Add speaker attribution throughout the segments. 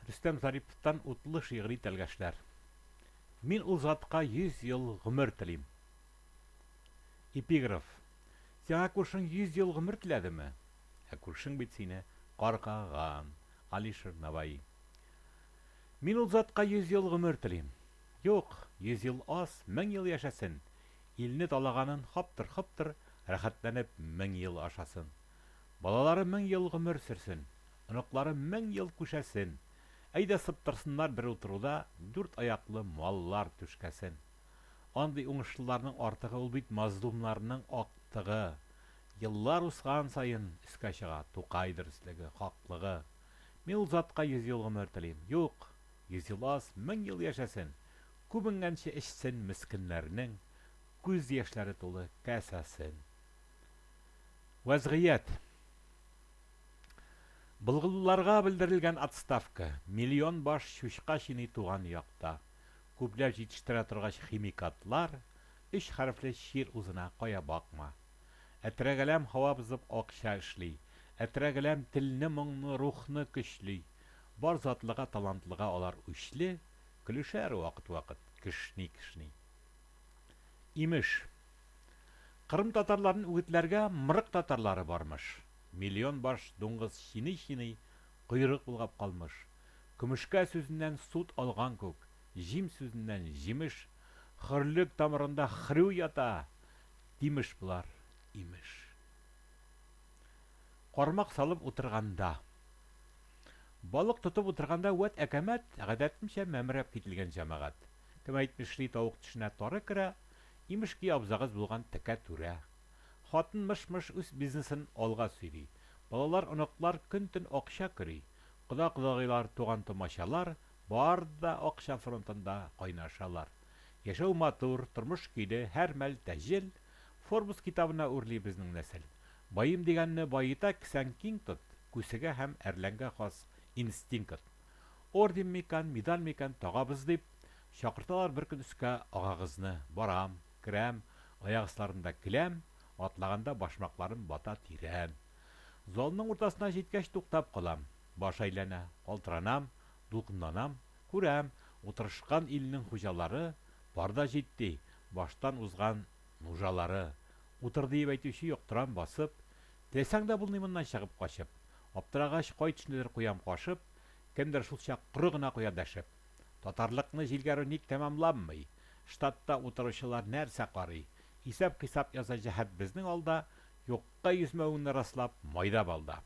Speaker 1: Рөстәм Зариповтан утлы шигъри тәлгәшләр. Мин ул затка 100 ел гомер телим. Эпиграф. Сиңа күршең 100 ел гомер теләдеме? Ә күршең бит сине каргаган. Алишер Наваи. Мин ул затка 100 ел гомер телим. Юк, 100 ел аз, 1000 ел яшәсен. Илне талаганын хаптыр-хоптыр, рәхәтләнеп 1000 ел ашасын. Балалары 1000 ел гомер сөрсен. Оныклары 1000 ел күшәсен. Әйдә сыптырсыннар бер утыруда дүрт аяклы маллар түшкәсен. Андый уңышлыларның артыгы ул бит мазлумнарның актыгы. Еллар узган саен өскә чыга Тукай дөреслеге, хаклыгы. Мин ул затка 100 ел гомер телим. Юк, 100 ел аз, 1000 ел яшәсен. Күбенгәнче эчсен мескеннәрнең күз яшьләре тулы касәсен. Вәзгыять. Былгылыларга белдерелгән отставка, миллион баш чучка чиный туган якта. Күпләп җитештерә торгач химикатлар, өч хәрефле чир узына кая бакма. Әтрәгәләм һава бозып акча эшли, әтрәгәләм телне, моңны, рухны көчли. Бар затлыга, талантлыга алар үчле, көлешәр вакыт-вакыт, кешни-кешни. Имеш, Кырым татарларын үгетләргә мырык татарлары бармыш. Миллион баш дуңгыз чиный-чиный койрык болгап калмыш. Көмешкә сүзеннән суд алган күк, җим сүзеннән җимеш, хөрлек тамырында хрю ята, димеш болар, имеш. Кармак салып утырганда. Балык тотып утырганда вәт әкәмәт, гадәтемчә мәмрәп кителгән җәмәгать. Кем әйтмешли, тавык төшенә тары керә, имеш ки, абзагыз булган текә түрә. Хатын мыш-мыш үз бизнесын алга сөйри. Балалар, оныклар көн-төн акча көри. Кода-кодагыйлар, туган-тумачалар бар да акча фронтында кайнашалар. Яшәү матур, тормыш көйле, һәр мәл тәҗел. Форбс китабына үрли безнең нәсел. Байыйм дигәнне баета, кесәң киң тот, күсегә һәм әрләнгә хас инстинкт. Орден микән, медаль микән тагабыз дип, чакырталар бер көн өскә агагызны. Барам, керәм, аяк асларында келәм, атлаганда башмакларым бата тирән. Залның уртасына җиткәч туктап калам. Баш әйләнә, калтыранам, дулкынланам. Күрәм, утырышкан илнең хуҗалары бар да җитди, баштан узган нужалары. Утыр диеп әйтүче юк, торам басып. Теләсәң дә булмый моннан чыгып качып. Аптырагач, кай төшнедер куям кашып, кемдер шулчак коры гына куя дәшеп. Татарлыкны җилгәрү ник тәмамланмый? Штатта утыручылар нәрсә карый? Исәп-хисап яза җәһәт безнең алда, юкка йөзмәвеңне раслап, майда балда.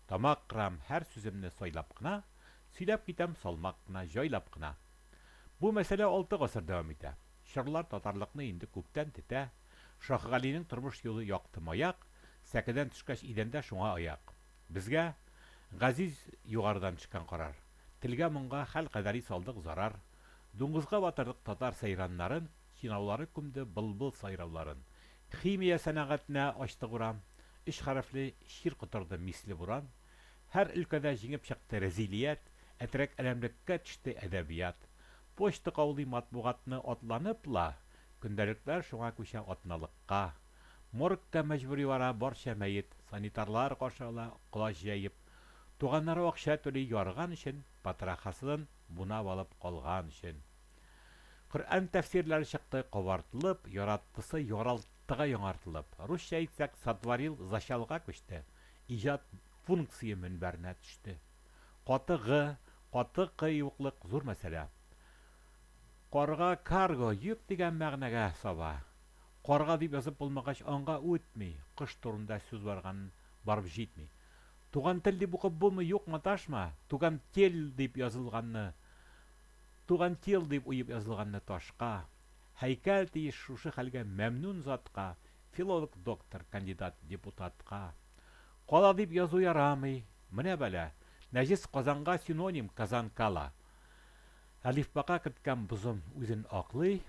Speaker 1: Тамак кырам, һәр сүземне сайлап кына, сөйләп китәм салмак кына, җайлап кына. Бу мәсьәлә алты гасыр дәвам итә. Чорлар татарлыкны инде күптән тетә. Шаһгалинең тормыш юлы якты маяк, сәкедән төшкәч идәндә шуңа аяк. Безгә газиз югарыдан төшкән карар. Телгә-моңга хәл кадәри салдык зарар. Дуңгызга батырдык татар сәйраннарын, чинаулары күмде былбыл сайрауларын. Химия сәнәгатенә ачтык урам, өч хәрефле чир котырды мисле буран. Һәр өлкәдә җиңеп чыкты рәзилият, әтрәк-әләмлеккә төште әдәбият. Почта каулый матбугатны атланып ла, көндәлекләр шуңа күчә атналыкка. Моргка мәҗбүри бара барча мәет, санитарлар каршы ала колач җәеп. Туганнары акча түли ярган өчен, потрохасын бунап алып калган өчен. Коръән тәфсирләре чыкты кабартылып, яраттысы яралттыга яңартылып. Русча әйтсәк, сотворил зачалга күчте, иҗат функция мөнбәренә төште. Каты г, каты к юклык зур мәсьәлә. Карга карго, йөк дигән мәгънәгә саба. Карга дип язып булмагач, аңга үтми, кош турында сүз барганын барып җитми. Туган тел дип укып булмый, юк, маташма, туган тел дип язылганны, туган тел дип уеп язылганны ташка. Һәйкәл тиеш шушы хәлгә мәмнүн затка, филолог, доктор, кандидат, депутатка. Кала дип язу ярамый, менә бәла, нәҗес Казанга синоним Казанкала. Әлифбага керткән бозым үзен аклый,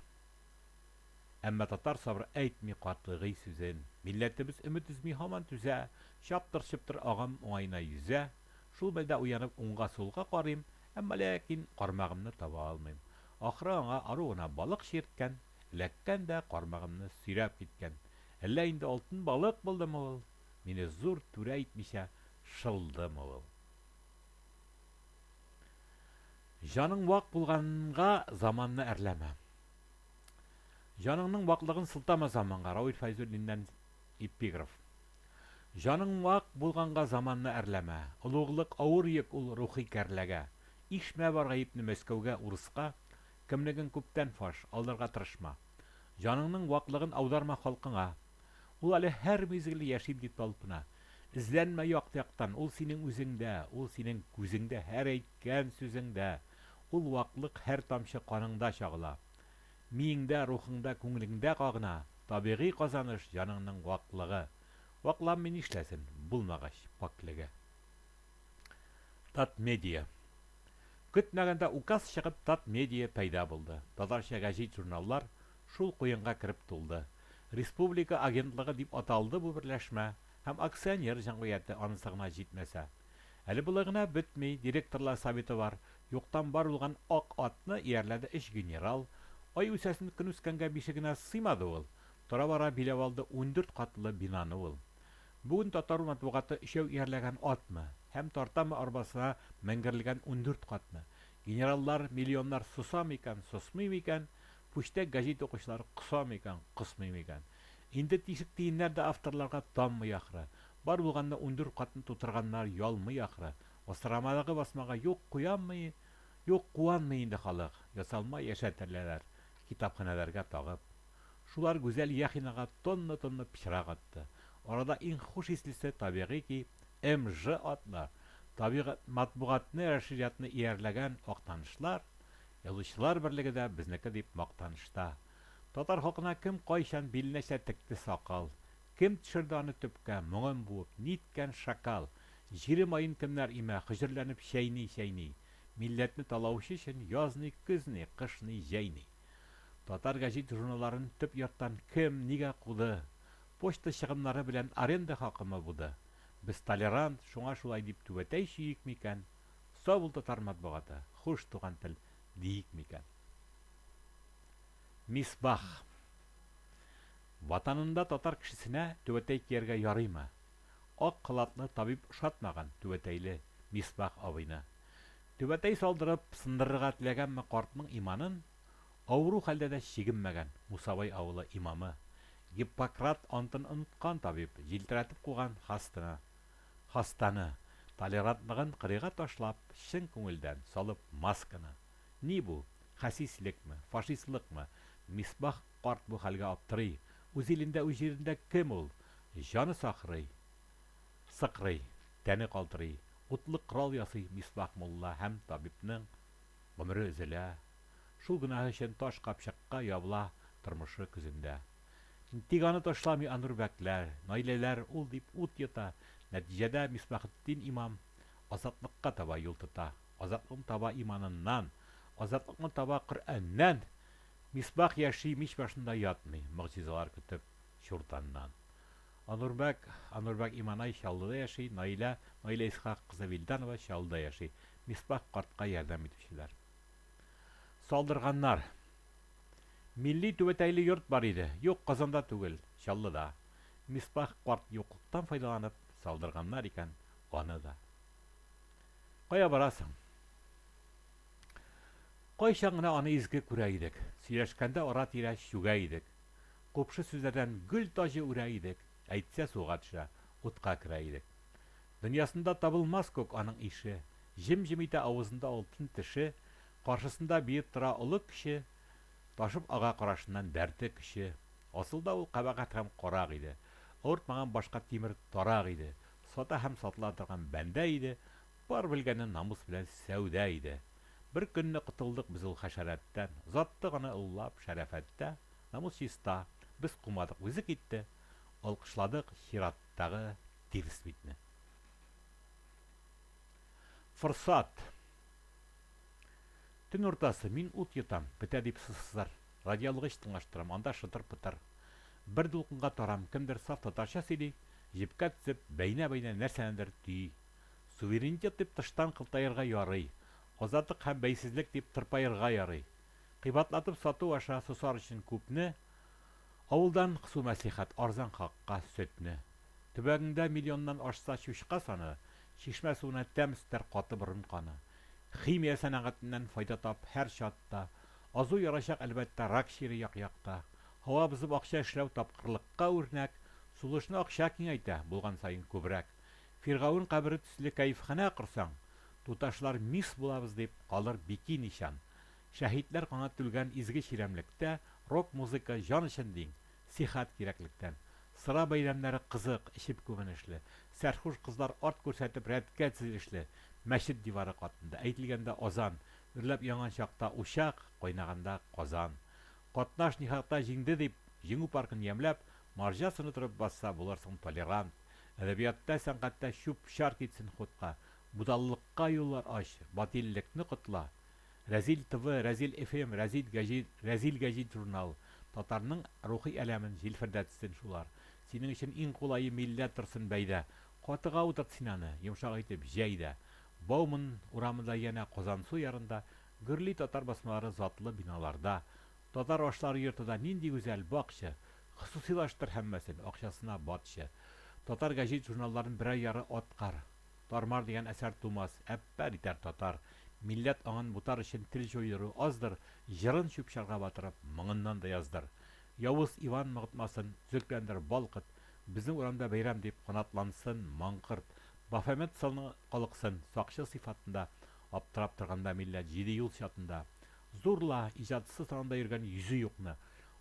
Speaker 1: әмма татар сабыр әйтми катгый сүзен. Милләтебез өмет өзми һаман түзә, чаптыр-чоптыр агым уңаена йөзә. Шул мәлдә уянып уңга-сулга карыйм, әмма ләкин кармагымны таба алмыйм. Ахры аңа ару гына балык чиерткән, эләккән дә кармагымны сөйрәп киткән. Әллә инде алтын балык булдымы ул, мине зур түрә итмичә шылдымы ул? Җаның вак булганга заманны әрләмә. Җаныңның ваклыгын сылтама заманга. Равил Фәйзуллиннән эпиграф. Җаның вак булганга заманны әрләмә. Олуглык авыр йөк ул рухи кәрләгә. Ишмә бар гаепне Мәскәүгә, урыска. Кемлегең күптән фаш, алдарга тырышма. Җаныңның ваклыгын аударма халкыңа. Ул әле һәр мизгел яшим дип талпына. Эзләнмә як-яктан, ул синең үзеңдә, ул синең күзеңдә, һәр әйткән сүзеңдә. Ул ваклык һәр тамчы каныңда чагыла. Миеңдә, рухыңда, күңелеңдә кагына. Табигый казаныш, җаныңның ваклыгы. Вакланмый нишләсен, булмагач пакьлеге. Татмедиа. Көтмәгәндә указ чыгып, Татмедиа пәйда булды. Татарча гәҗит-журналлар шул куенга кереп тулды. Республика агентлыгы дип аталды бу берләшмә һәм акционер җәмгыяте анысы гына җитмәсә. Әле болай гына бетми, директорлар советы бар. Юктан бар булган ак атны иярләде өч генерал. Ай үсәсен көн үскәнгә бишегенә сыймады ул. Тора-бара биләп алды 14 катлы бинаны ул. Бүген татар матбугаты өчәү иярләгән атмы? Һәм тартамы арбасына менгерелгән 14 катны? Генераллар, миллионнар сосамы икән, сосмый микән? Пүчтәк гәҗит укучылар косамы икән, космый микән? Инде тишек тиеннәр дә авторларга таммый ахры. Бар булганны 14 катны тутырганнар ялмый ахры. Асрамадагы басмага юк куянмый, юк куанмый инде халык. Ясалма яшәтерләр, китапханәләргә тагып. Шулар Гүзәл Яхинага тонна-тонна пычрак атты. Арада иң хуш ислесе, табигый ки, МЖ атлы, табигать матбугатны, нәшриятны иярләгән Актанышлар, Язучылар берлеге дә безнеке дип мактанышта. Татар халкына кем кайчан биленәчә текте сакал? Кем төшерде аны төпкә, моңын буып, ниткән шакал? Җире маен кемнәр имә, хөҗерләнеп чәйни-чәйни? Милләтне талаучы өчен яз ни, көз ни, кыш ни, җәй ни? Татар гәҗит-журналларын төп йорттан кем, нигә куды? Почта чыгымнары белән аренда хакымы буды? Без толерант, шуңа шулай дип түбәтәй чөйик микән? Сау бул, татар матбугаты, хуш, туган тел, диик микән? Мисбах. Ватанында татар кешесенә түбәтәй кияргә ярыймы? Ак халатлы табиб ошатмаган түбәтәйле Мисбах абыйны. Түбәтәй салдырып, сындырырга теләгәнме картның иманын? Авыру хәлдә дә чигенмәгән Мусабай авылы имамы. Гиппократ антын оныткан табиб, җилтерәтеп куган хастаны. Хастаны, толерантлыгын кырыйга ташлап, чын күңелдән салып масканы. Ни бу? Хәсислекме? Фашистлыкмы? Мисбах карт бу хәлгә аптырый. Үз илендә, үз җирендә кем ул? Җаны сахрый, сыкрый, тәне калтырый. Утлы корал ясый Мисбах мулла һәм табибның гомере өзелә. Шул гөнаһы өчен таш капчыкка ябыла тормышы көзендә. Тик аны ташламый Анурбәкләр, Наиләләр ул дип ут йота. Нәтиҗәдә Мисбахетдин имам азатлыкка таба юл тота. Азатлыкны таба иманыннан, азатлыкны таба Коръәннән. Мисбах яши, мич башында ятмый, могҗизалар көтеп чуртаннан. Анурбәк, Анурбәк Иманай Чаллыда яши, Наилә, Наилә Исхак кызы Вилданова Чаллыда яши. Мисбах картка ярдәм итүчеләр. Салдырганнар. Милли түбәтәйле йорт бар иде. Юк, Казанда түгел, Чаллыда. Мисбах карт юклыктан файдаланып, салдырганнар икән аны да. Кая барасың? Кайчан гына аны изге күрә идек. Сөйләшкәндә ара-тирә чүгә идек. Купшы сүзләрдән гөл таҗы үрә идек. Әйтсә суга төшә, утка керә идек. Дөньясында табылмас күк аның ише. Җем-җем итә авызында алтын теше. Каршысында биеп тора олы кеше. Ташып ага карашыннан дәрте, көче. Асылда ул кабахәт һәм карак иде. Авыртмаган башка тимер тарак иде. Сата һәм сатыла торган бәндә иде. Бар белгәне намус белән сәүдә иде. Бер көнне котылдык без ул хәшәрәттән. Озаттык аны олылап, шәрәфәттә. Намус чиста. Без кумадык, үзе китте. Алкышладык чираттагы тирес битне. Форсат. Төн уртасы, мин ут йотам, бетә дип СССР. Радиоалгыч тыңлаштырам, анда шытыр-пытыр. Бер дулкынга тарам, кемдер саф татарча сөйли, җепкә тезеп, бәйнә-бәйнә нәрсәнедер төйи. Суверенитет дип тыштан кылтаерга ярый, азатлык һәм бәйсезлек дип тырпаерга ярый. Кыйбатлатып сату аша сосар өчен күпне, авылдан кысу мәслихәт, арзан хакка сөтне. Төбәгеңдә миллионнан ашса чучка саны, чишмә суына тәм өстәр каты борын каны. Химия сәнәгатеннән файда тап һәр чатта. Азу ярачак, әлбәттә, рак чире як-якта. Һава бозып акча эшләү тапкырлыкка үрнәк. Сулышны акча киңәйтә, булган саен күбрәк. Фиргавен кабере төсле кәефханә корсаң, туташлар мисс булабыз дип, калыр бики нишан. Шәһитләр каны түлгән изге чирәмлектә рок-музыка җан өчен диң, сихәт кирәклектән. Сыра бәйрәмнәре кызык, эчеп күбенешле. Сәрхуш кызлар арт күрсәтеп рәткә тезелешле. Мәчет дивары катында, әйтелгәндә азан, Гөрләп янган чакта учак, кайнаганда казан. Катнаш нихакта җиңде дип, Җиңү паркын ямьләп, марҗа сыны торып басса, булырсың толерант. Әдәбиятта, сәнгатьтә чүп-чар китсен хутка. Будаллыкка юллар ач, батиллекне котла. Рәзил ТВ, Рәзил FM, Рәзил гәҗит, Рәзил гәҗит-журнал. Татарның рухи әләмен җилфердәтсен шулар. Синең өчен иң кулае милләт торсын бәйдә. Катыга утырт син аны, йомшак итеп җәй дә. Бауман урамында янә Казансу ярында гөрли татар басмалары затлы биналарда. Татар ашлары йорты да нинди гүзәл, бакчы! Хосусыйлаштыр һәммәсен, акчасына батчы. Татар гәҗит-журналларын берәр яры аткар. Тар-мар дигән әсәр тумас, әппәр итәр татар. Милләт аңын бутар өчен тел җуйдыру аздыр, җырын чүп-чарга батырып, моңыннан да яздыр. Явыз Иван мыгытмасын, төзекләндер, балкыт. Безнең урамда бәйрәм дип, канатлансын маңкорт. Бафомет сылны калыксын, сакчы сыйфатында, аптырап торганда милләт җиде юл чатында. Зур ла, иҗатсыз анда йөргән йөзе юкны.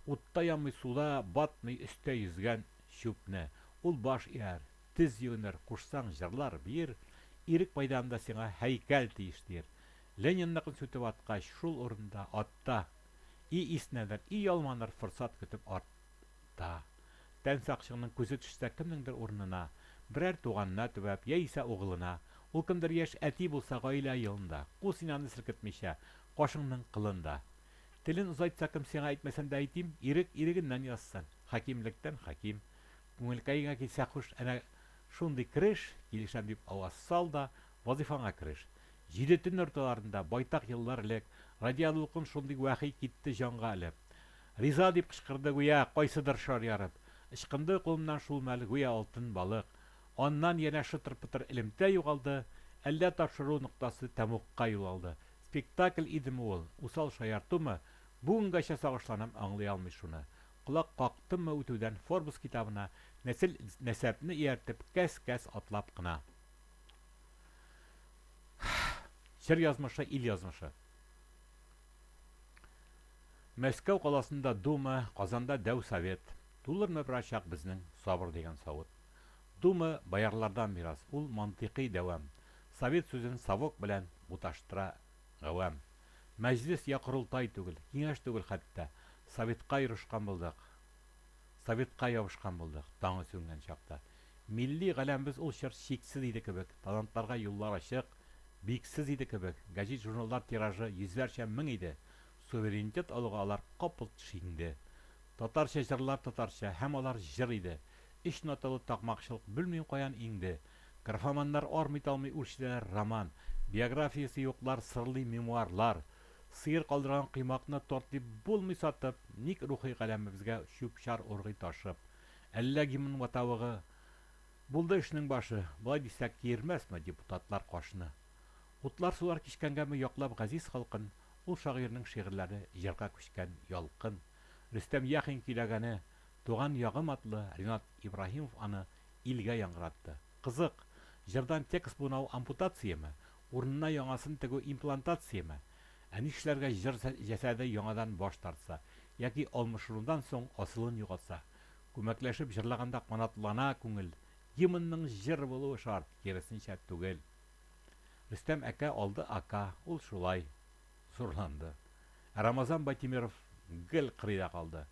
Speaker 1: Утта янмый, суда батмый, өстә йөзгән чүпне. Ул баш ияр, тез юнер, кушсаң, җырлар, биер, Ирек мәйданында сиңа һәйкәл тиеш, диер. Ленинныкын сүтеп аткач, шул урында, атта. И иснәнер, и ялманыр, форсат көтеп артта. Тән сакчыңның күзе төшсә кемнеңдер урынына, берәр туганына төбәп, яисә угылына, ул кемдер яшь әти булса гаилә елында, ку син аны селкетмичә, кашыңның кылын да. Телен озайтса кем сиңа әйтмәсәм дә әйтим, ирек ирегеннән язсын, хакимлектән хаким. Күңелкәеңә килсә хуш әнә шундый кереш, килешәм дип аваз сал да, вазыйфаңа кереш. Җиде төн урталарында, байтак еллар элек, радиодулкын шундый вәхи китте җанга элеп. Риза дип кычкырды гүя кайсыдыр шар ярып. Ычкынды кулымнан шул мәл гүя алтын балык. Аннан янә шытыр-пытыр элемтә югалды, әллә тапшыру ноктасы тәмугка юл алды. Спектакль идеме ул, усал шаяртумы, бүгенгәчә сагышланам аңлый алмый шуны. Колак кактыммы үтүдән Форбс китабына, нәсел нәсәпне ияртеп, кәс-кәс атлап кына. Чыр язмышы, ил язмышы. Мәскәү каласында Дума, Казанда Дәү Совет. Тулырмы берачак безнең сабыр дигән савыт? Дума, боярлардан мирас, ул мантыйкый дәвам. Совет сүзен совок белән буташтыра гавәм. Мәҗлес я корылтай түгел, киңәш түгел хәтта. Советка йорышкан булдык. Советка ябышкан булдык, таңы сүнгән чакта. Милли галәмебез ул чор чиксез иде кебек, талантларга юллар ачык, биксез иде кебек, гәҗит-журналлар тиражы йөзләрчә мең иде, суверенитет алуга алар капылт шиңде. Татарча җырлар татарча, һәм алар җыр иде. Өч ноталы такмакчылык белмим каян иңде. Графоманнар армый-талмый үрчетәләр роман, биографиясе юклар сырлый мемуарлар. Сыер калдырган коймакны торт дип булмый сатып, ник рухи галәмебезгә чүп-чар ургый ташып? Әллә гимн ватавыгы булды эшнең башы, болай дисәк, киермәсме депутатлар кашны? Утлар-сулар кичкәнгәме яклап газиз халкын, ул шагыйрьнең шигырьләре җырга күчкән ялкын. Рөстәм Яхин көйләгәне Туган ягым атлы Ринат Ибраһимов аны илгә яңгыратты. Кызык, җырдан текст бунау ампутацияме, урынына яңасын тегү имплантацияме? Ә нишләргә җыр җәсәде яңадан баш тартса, яки алмашынудан соң асылын югалтса? Күмәкләшеп җырлаганда канатлана күңел. Гимнның җыр булуы шарт, киресенчә түгел. Рөстәм әкә алды ака, ул шулай зурланды. Ә Рамазан Байтимеров гел кырыйда калды.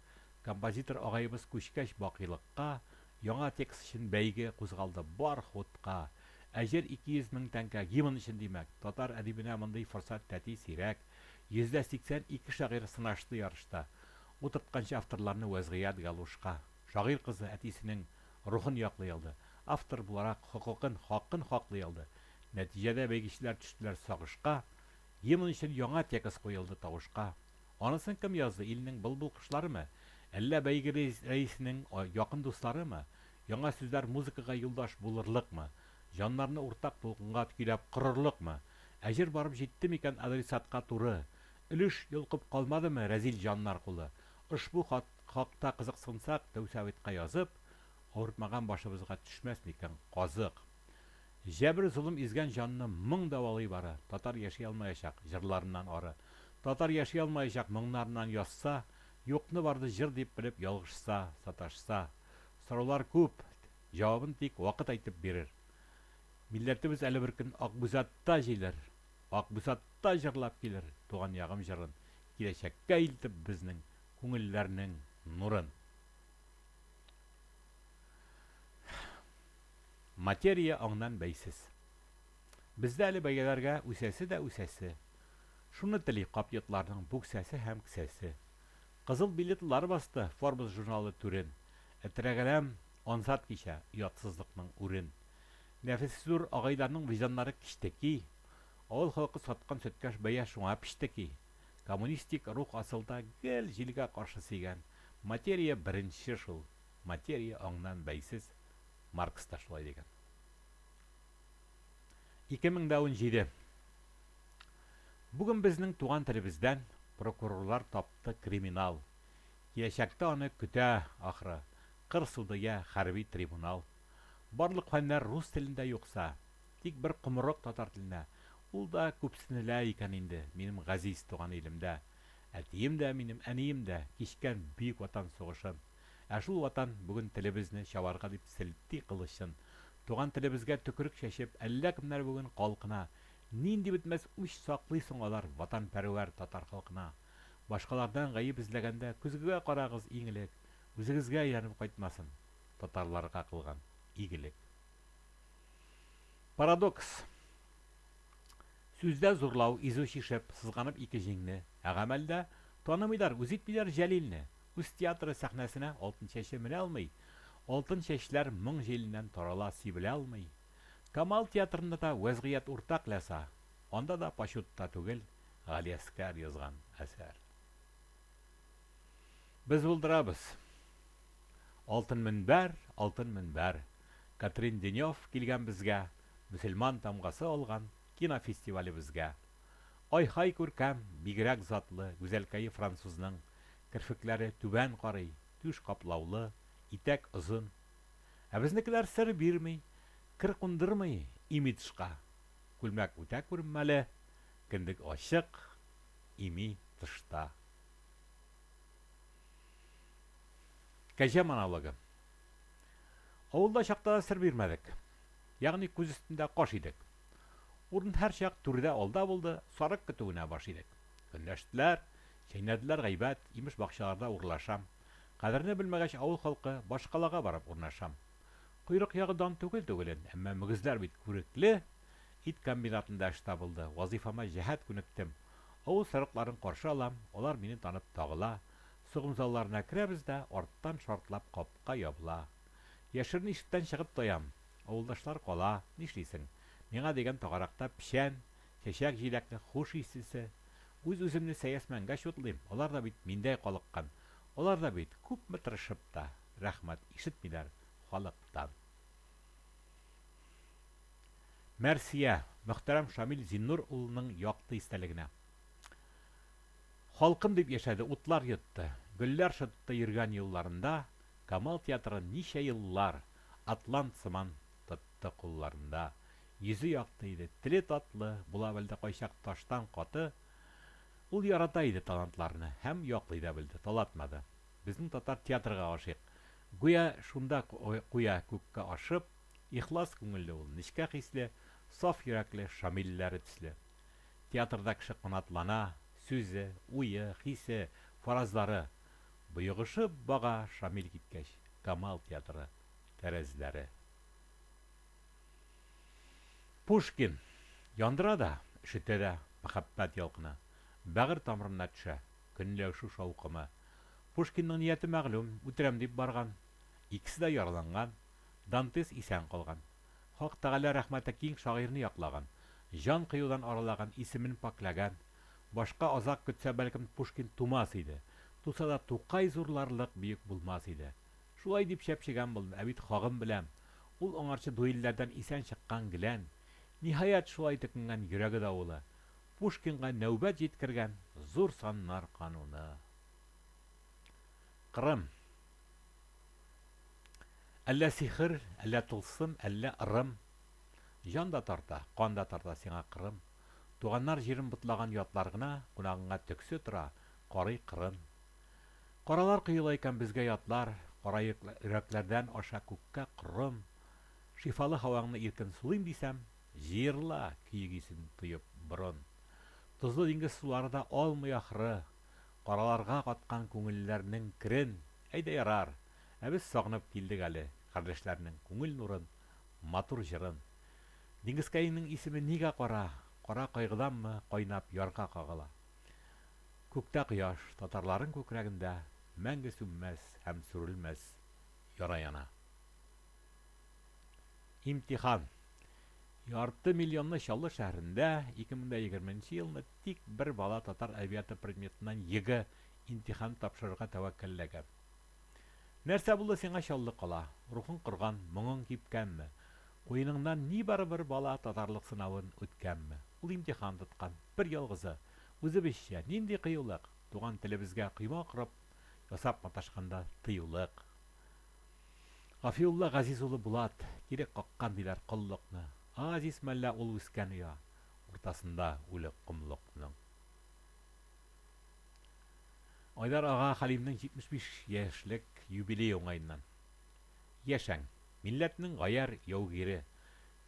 Speaker 1: Композитор агаебыз күчкәч бакыйлыкка, яңа текст өчен бәйге кузгалды бар хутка. Әҗер 200 мең тәңкә, гимн өчен, димәк. Татар әдибенә мондый форсат тәти сирәк. 82% шагыйрь сынашты ярышта. Утыртканчы авторларны вәзгыять галушка. Шагыйрь кызы әтисенең рухын яклый алды. Автор буларак хокукын, хакын хаклый алды. Нәтиҗәдә бәйгечеләр төштеләр сагышка. Гимн өчен яңа текст куелды тавышка. Анысын кем язды, илнең былбыл кошларымы? Әллә бәйге рәисенең якын дусларымы? Яңа сүзләр музыкага юлдаш булырлыкмы? Җаннарны уртак дулкынга көйләп корырлыкмы? Ә җыр барып җитте микән адресатка туры? Өлеш йолкып калмадымы рәзил җаннар кулы? Ошбу хат хакта кызыксынсак, Дәүсоветка язып, авыртмаган башыбызга төшмәс микән казык? Җәбер-золым изгән җанны моң дәвалый бары, Татар яши алмаячак җырларыннан ары. Татар яши алмаячак моңнарыннан язса, Юкны-барны җыр дип белеп ялгышса, саташса. Сораулар күп, җавабын тик вакыт әйтеп бирер. Милләтебез әле бер көн Акбүзатта җилер, Акбүзатта җырлап килер Туган ягым җырын, Киләчәккә илтеп безнең күңелләрнең нурын. Материя аңнан бәйсез. Бездә әле бәяләргә үсәсе дә үсәсе. Шуны тели кап-йотларның бүксәсе һәм кесәсе. Кызыл билетлар басты Forbes журналы түрен. Этрәгәләм ансат кичә оятсызлыкның үрен. Нәфесе зур агайларның вөҗданнары кечтеки. Авыл халкы саткан сөткә бәя шуңа печтеки. Коммунистик рух асылда гел җилгә каршы сөйгән. Материя беренче шул. Материя аңнан бәйсез. Маркс та шулай дигән. 2017. Бүген безнең туган телебездән прокурорлар тапты криминал. Киләчәктә аны көтә, ахры, кыр суды я хәрби трибунал. Барлык фәннәр рус телендә юкса, тик бер комырык татар теленә, ул да күпсенелә икән инде минем газиз туган илемдә. Әтием дә, минем әнием дә кичкән Бөек Ватан сугышын. Ә шул Ватан бүген телебезне чабарга дип селти кылычын. Туган телебезгә төкерек чәчеп, әллә кемнәр бүген калкына. Нинди бетмәс үч саклый соң алар ватанпәрвәр татар халкына? Башкалардан гаеп эзләгәндә көзгегә карагыз иң элек, үзегезгә әйләнеп кайтмасын татарларга кылган игелек. Парадокс. Сүздә зурлау, изү чишеп, сызганып ике җиңне, ә гамәлдә танымыйлар, үз итмиләр Җәлилне. Үз театры сәхнәсенә алтын чәче менә алмый. Алтын чәчләр моң җиленнән тарала, сибелә алмый. Камал театрында да вәзгыять уртак ләса. Анда да пачутта түгел, Галиәскәр язган әсәр. Без булдырабыз. Алтын мөнбәр, алтын мөнбәр. Катрин Денев килгән безгә, мөселман тамгасы алган кинофестивалебезгә. Ай-һай күркәм, бигрәк затлы, гүзәлкәе французның. Керфекләре түбән карый, түш каплаулы, итәк озын. Ә безнекеләр сер бирми, кер кундырмый имиджка. Күлмәк үтә күренмәле, кендек ачык, ими тышта. Кәҗә монологы. Авылда чакта да сер бирмәдек. Ягъни күз өстендә каш идек. Урын һәрчак түрдә алда булды, сарык көтүенә баш идек. Көнләштеләр, чәйнәделәр гайбәт, имеш бакчаларда урлашам. Кадерне белмәгәч авыл халкы, башкалага барып урнашам. Койрык ягы дан түгел түгелен, әмма мөгезләр бит күрекле. Ит комбинатында эш табылды, вазыйфама җәһәт күнектем. Авыл сарыкларын каршы алам, алар мине танып тагыла. Сугым залларына керәбез дә, арттан шартлап капка ябыла. Яшерен ишектән чыгып таям. Авылдашлар кала, нишлисең? Миңа дигән тагаракта печән, чәчәк-җиләкне хуш ислесе. Үз-үземне сәясмәнгә чутлыйм, алар да бит миндәй калыккан. Алар да бит, күпме тырышып та, рәхмәт ишетмиләр халыктан. Мәрсия, мөхтәрәм Шамил Зиннур улының якты истәлегенә. Халкым дип яшәде, утлар йотты, гөлләр шытты йөргән юлларында, Камал театры ничә еллар атлант сыман тотты кулларында. Йөзе якты иде, теле татлы, була белде кайчак таштан каты. Ул ярата иде талантларны һәм яклый да белде, талатмады. Безнең татар театрга гашыйк. Гүя шунда куя күккә ашып, ихлас күңелле ул, нечкә хисле, саф йөрәкле Шамилләре төсле. Театрда кеше канатлана, сүзе, уе, хисе, фаразлары. Боегышып бага Шамил киткәч, Камал театры тәрәзләре. Пушкин. Яндыра да, өшетә дә мәхәббәт ялкыны. Бәгырь тамырына төшә көнләшү шаукымы. Пушкинның нияте мәгълүм, үтерәм дип барган. Икесе дә яраланган. Дантес исән калган. Хак Тәгалә рәхмәте киң шагыйрьне яклаган. Җан кыюдан аралаган, исемен пакьләгән. Башка азак көтсә, бәлкем, Пушкин тумас иде. Туса да Тукай зурларлык бөек булмас иде. Шулай дип чәпчегән булдым, ә бит хагын беләм. Ул аңарчы дуэльләрдән исән чыккан гелән. Ниһаять, шулай төкенгән йөрәге давылы, Пушкинга нәүбәт җиткергән зур саннар кануны. Кырым. Әллә сихер, әллә тылсым, әллә ырым. Җан да тарта, кан да тарта сиңа Кырым. Туганнар җирен ботлаган ятлар гына кунагыңа төксе тора, карый кырын. Каралар коела икән безгә ятлар, кара йөрәкләрдән аша күккә корым. Шифалы һаваңны иркен сулыйм дисәм, җыерыла көек исен тоеп борын. Тозлы диңгез сулары да алмый ахры, караларга каткан күңелләрнең керен. Әйдә ярар, ә без сагынып килдек әле кардәшләрнең күңел нурын, матур җырын. Диңгезкәеңнең исеме нигә кара, кара кайгыданмы кайнап ярга кагыла? Күктә кояш, татарларың күкрәгендә мәңге сүнмәс һәм сүрелмәс яра яна. Имтихан. Ярты миллионлы Чаллы шәһәрендә 2020 нче елны тик бер бала татар әдәбияты предметыннан ЕГЭ имтихан тапшырырга тәвәккәлләгән. Нәрсә булды сиңа, Чаллы кала? Рухың корган, моңың кипкәнме? Куеныңнан нибары бер бала татарлык сынавын үткәнме? Ул имтихан тоткан. Бер ялгызы. Үзебезчә, нинди кыюлык! Туган телебезгә койма корып, ясап маташканда тыюлык. Гафиулла Газиз улы Булат, кире каккан диләр коллыкны. Оазис мәллә ул үскән оя, уртасында үле комлыкның. Айдар ага Хәлимнең 75 яшьлек юбилее уңаеннан. Яшәң, милләтнең гаярь яугире,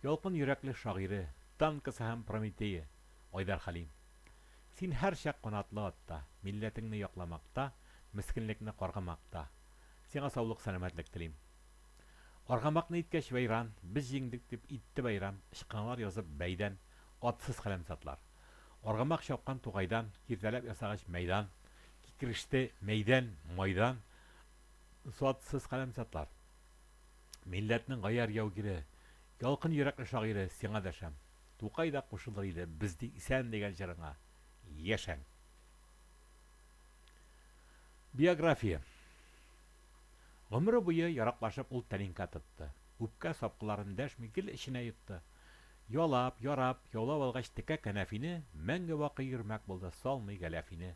Speaker 1: ялкын йөрәкле шагыйре, танкасы һәм Прометее, Айдар Хәлим. Син һәрчак канатлы атта, милләтеңне якламакта, мескенлекне каргамакта. Сиңа саулык-сәламәтлек телим. Аргамакны иткәч вәйран, без җиңдек дип итте бәйрәм, ычкыналар язып бәйдән, атсыз хәләмсатлар. Аргамак чапкан тугайдан, киртәләп ясагач мәйдан, кикереште мәйдән, майдан, затсыз хәләмсатлар. Милләтнең гаярь яугире, ялкын йөрәкле шагыйре, сиңа дәшәм. Тукай да кушылыр иде без ди исән дигән җырыңа. Яшәң! Биография. Гомере буе яраклашып ул тәлинкә тотты. Үпкә сапкыларын дәшми гел эченә йотты. Ялап, ярап, яулап алгач текә кәнәфине, мәңге бакый йөрмәк булды салмый галәфине.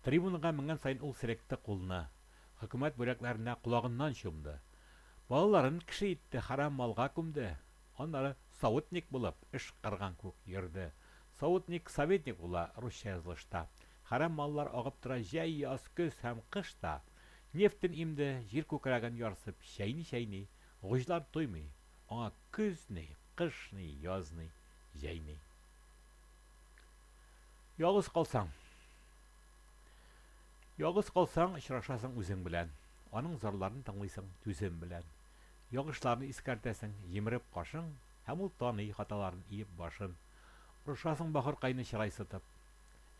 Speaker 1: Трибунага менгән саен ул селекте кулны. Хөкүмәт бүләкләренә колагыннан чумды. Балаларын кеше итте, хәрам малга күмде. Аннары савытник булып, эш кырган күк йөрде. Савытник советник була русча язылышта. Хәрам маллар агып тора җәй, яз, көз һәм кыш та. Нефтен имде, җир күкрәген ярсып чәйни-чәйни, гуҗлар туймый, аңа көз ни, кыш ни, яз ни, җәй ни. Ялгыз калсаң. Ялгыз калсаң, очрашасың үзең белән. Аның зарларын тыңлыйсың түзем белән. Ялгышларны искәртәсең, җимереп кашың, һәм ул таный хаталарын иеп башын. Орышасың бахыркайны чырай сытып.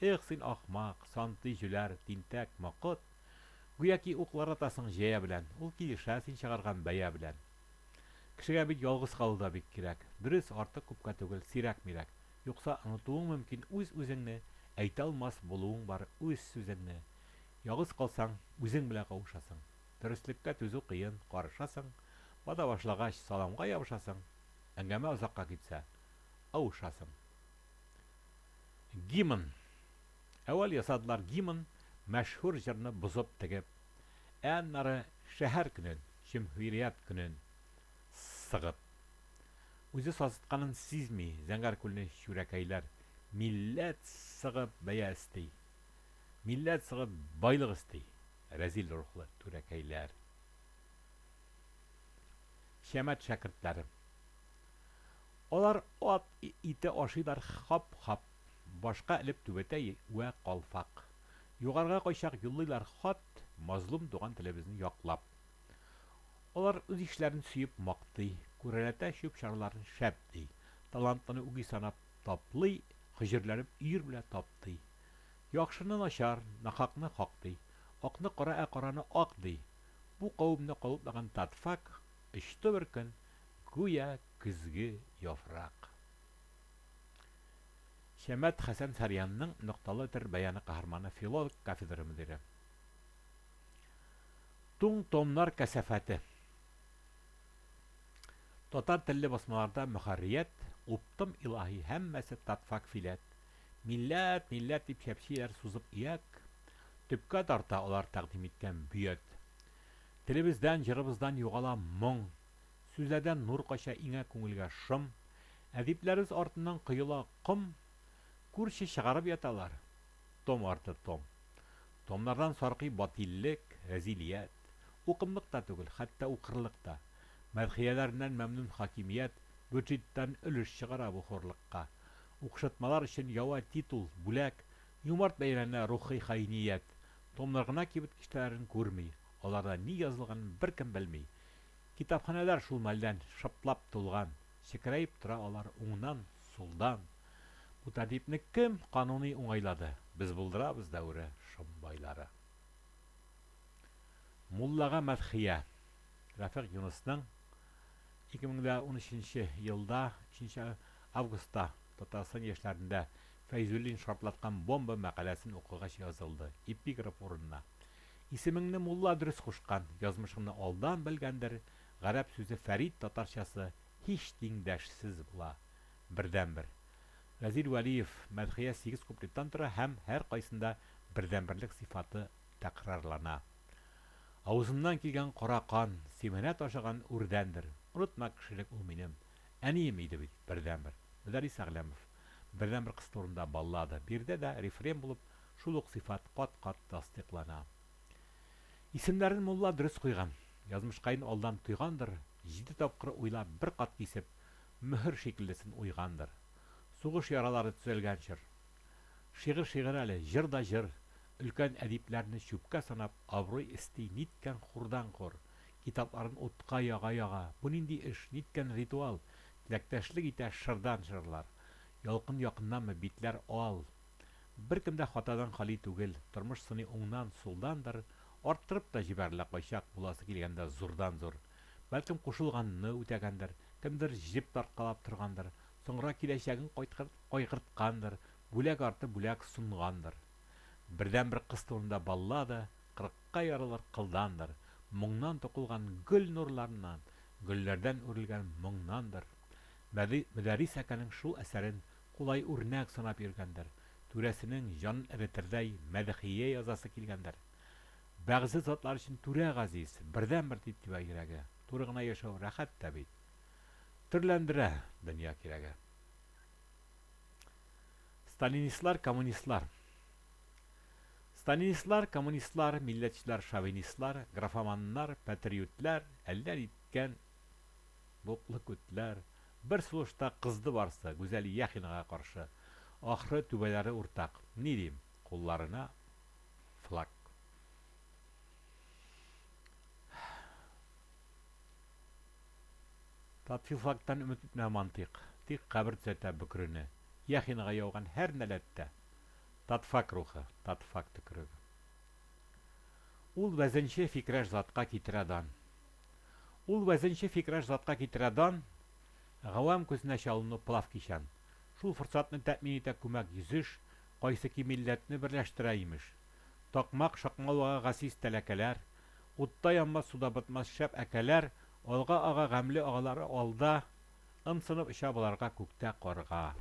Speaker 1: Эх, син ахмак, сантый җүләр, тинтәк, мокыт! Гүяки уклар атасың җәя белән, ул килешә син чыгарган бәя белән. Кешегә бит ялгыз калу да бик кирәк. Дөрес, артык күпкә түгел, сирәк-мирәк. Юкса онытуың мөмкин үз-үзеңне, әйтә алмас булуың бар үз сүзеңне. Ялгыз калсаң, үзең белән кавышасың. Дөреслеккә түзү кыен, карышасың. Бата башлагач, саламга ябышасың. Әңгәмә озакка китсә, авышасың. Гимн. Әүвәл ясадылар гимн, мәшһүр җырны бозып тегеп. Ә аннары шәһәр көнен, җөмһүрият көнен сыгып. Үзе сасытканын сизми Зәңгәр күлне чүрәкәйләр. Милләт сыгып бәя өсти. Милләт сыгып байлык өсти. Рәзил рухлы түрәкәйләр. Чәмәт шәкертләре. Алар ат ите ашыйлар хап-хап, Башка элеп түбәтәй вә калфак. Югарыга кайчак юллыйлар хат, Мазлум туган телебезне яклап. Алар үз ишләрен сөеп мактый, Күрәләтә чүп-чарларын шәп ди. Талантлыны үги санап таплый, Хөҗерләнеп өер белә таптый. Яхшыны начар, нахакны хак ди. Акны кара, ә караны ак ди. Бу кавемне калыплаган татфак Очты бер көн, гүя көзге яфрак. Чәмәт Хәсән Сарьянның нокталы төр бәяны каһарманы филолог кафедра мөдире. Туң томнар кәсәфәте. Татар телле басмаларда мөхәррият, Уптым илаһи, һәммәсе татфак филәт. Милләт, милләт дип чәпчиләр сузып ияк. Төпкә тарта алар тәкъдим иткән бөят. Телебездән, җырыбыздан югала моң. Сүзләрдән нур кача, иңә күңелгә шом. Әдипләребез артыннан коела ком. Күрче, чыгарып яталар. Том арты том. Томнардан саркый батиллек, рәзилият. Укымлык та түгел, хәтта укырлык та. Мәдхияләреннән мәмнүн хакимият бюджеттан өлеш чыгара бу хурлыкка. Укшытмалар өчен ява титул, бүләк, юмарт бәйләнә рухи хаиният. Томнар гына кибет киштәләрен күрми, аларда ни язылганын беркем белми. Китапханәләр шул мәлдән шыплап тулган, чекерәеп тора алар уңнан, сулдан. Бу тәртипне кем кануни уңайлады? Без булдырабыз дәвере шомбайлары. Муллага мәдхия. Рәфыйк Юнысның 2013 елда 3 августта Татарстан яшьләрендә Фәйзуллин шартлаткан бомба мәкаләсен укыгач язылды. Эпиграф урынына. Исемеңне мулла дөрес кушкан, язмышыңны алдан белгәндер, гарәп сүзе Фәрид татарчасы һич тиңдәшсез була. Бердәнбер. Рәзил Вәлиев, Мәдхия сигез куплеттан тора һәм һәркайсында бердәнберлек сыйфаты тәкрарлана. Авызымнан килгән кара кан, Симәнә ташыган үрдәндер. Онытма, кешелек ул минем. Әнием иде бит, бердәнбер. Мөдәррис Әгъләмов. Бердәнбер кыз турында баллада. Биредә дә рефрен булып, шул ук сыйфат кат-кат тасдыйклана. Исемнәрен мулла дөрес куйган. Язмышкаен алдан тойгандыр, җиде тапкыр уйлап, бер кат кисеп, мөһер шикеллесен уйгандыр. Сугыш яралары төзәлгән чор. Шигырь шигырь әле, җыр да җыр. Өлкән әдипләрне чүпкә санап, абруй эсти, ниткән хурдан-хур. Китапларын утка яга-яга. Бу нинди эш, ниткән ритуал? Теләктәшлек итә шырдан шырлар. Ялкын якыннанмы, битләр ал. Беркем дә хатадан хали түгел, тормыш сыный уңнан, сулдандыр, арттырып та җибәрелә кайчак, буласы килгәндә зурдан-зур. Бәлкем кушылганны үтәгәндер, кемдер җеп тарткалап торгандыр, соңра киләчәген кайгырткандыр, бүләк арты бүләк сонгандыр. Бердәнбер кыз турында баллада, кырыкка ярылыр кылдандыр, моңнан тукылган гөл нурларыннан, гөлләрдән үрелгән моңнандыр. Мөдәррис әкәнең шул әсәрен кулай үрнәк санап йөргәндер, түрәсенең җанын эретердәй мәдхия язасы килгәндер. Бәгъзе затлар өчен түрә газиз, бердәнбер дип тибә йөрәге. Туры гына яшәү рәхәт тә бит. Төрләндерә дөнья кирәге. Сталинистлар, коммунистлар. Сталинистлар, коммунистлар, милләтчеләр, шовинистлар, графоманнар, пәтриютләр, әллә ниткән буклы күтләр, бер сулышта кызды барсы Гүзәл Яхинага каршы. Ахры, түбәләре уртак. Ни дим, кулларына флаг. Татфилфактан өмет итмә мантыйк, Тик кабер төзәтә бөкрене. Яхинага яуган һәр нәләттә Татфак рухы, татфак төкереге. Ул вәзенче фикрәш затка китерә дан. Ул вәзенче фикрәш затка китерә дан, Гавам күзенә чалыну плавкичан. Шул форсатны тәэмин итә күмәк йөзеш, Кайсы ки милләтне берләштерә, имеш. Такмак Шакмалвага гасиз тәләкәләр, Утта янмас, суда батмас шәп әкәләр, Алга ага гамьле агалары алда, Ымсынып оча боларга күктә карга.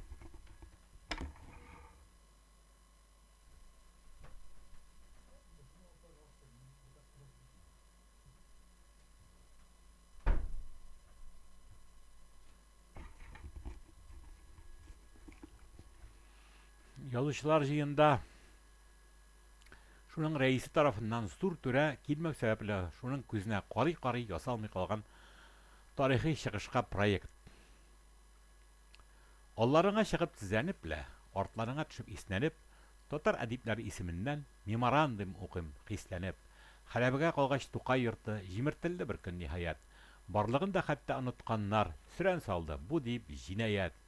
Speaker 1: Язучылар җыенда шуның рәисе тарафыннан зур түрә килмәү сәбәпле, шуның күзенә карый-карый ясалмый калган тарихи чыгышка проект. Алларыңа чыгып тезләнеп лә, артларыңа төшеп иснәнеп, татар әдипләре исеменнән меморандум укыйм, хисләнеп. Хәрабәгә калгач Тукай йорты җимертелде бер көн, ниһаять. Барлыгын да хәтта онытканнар, сөрән салды, бу дип, җинаять.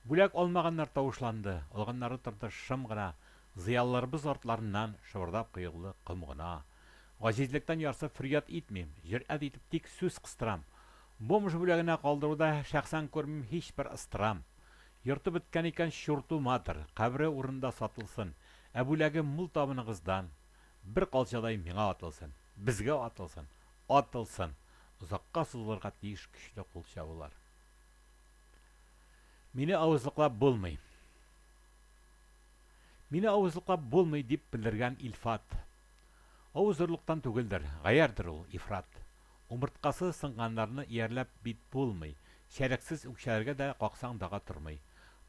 Speaker 1: Бүләк алмаганнар тавышланды, алганнары торды шым гына, зыялыларыбыз артларыннан шыбырдап коелды ком гына. Гаҗизлектән ярсып фөрьяд итмим, җөрьәт итеп тик сүз кыстырам. Бомж бүләгенә калдыруда шәхсән күрмим һичбер ыстырам. Йорты беткән икән, чурту матер, кабере урынында сатылсын, ә бүләге мул табыныгыздан бер калчадай миңа атылсын, безгә атылсын, атылсын! Озакка сузылырга тиеш көчле кул чабулар. Мине авызлыклап булмый. Мине авызлыклап булмый, дип белдергән Илфат. Авыз зурлыктан түгелдер, гаярьдер ул, ифрат. Умырткасы сынганнарны иярләп бит булмый, чәрексез үкчәләргә дә каксаң дага тормый.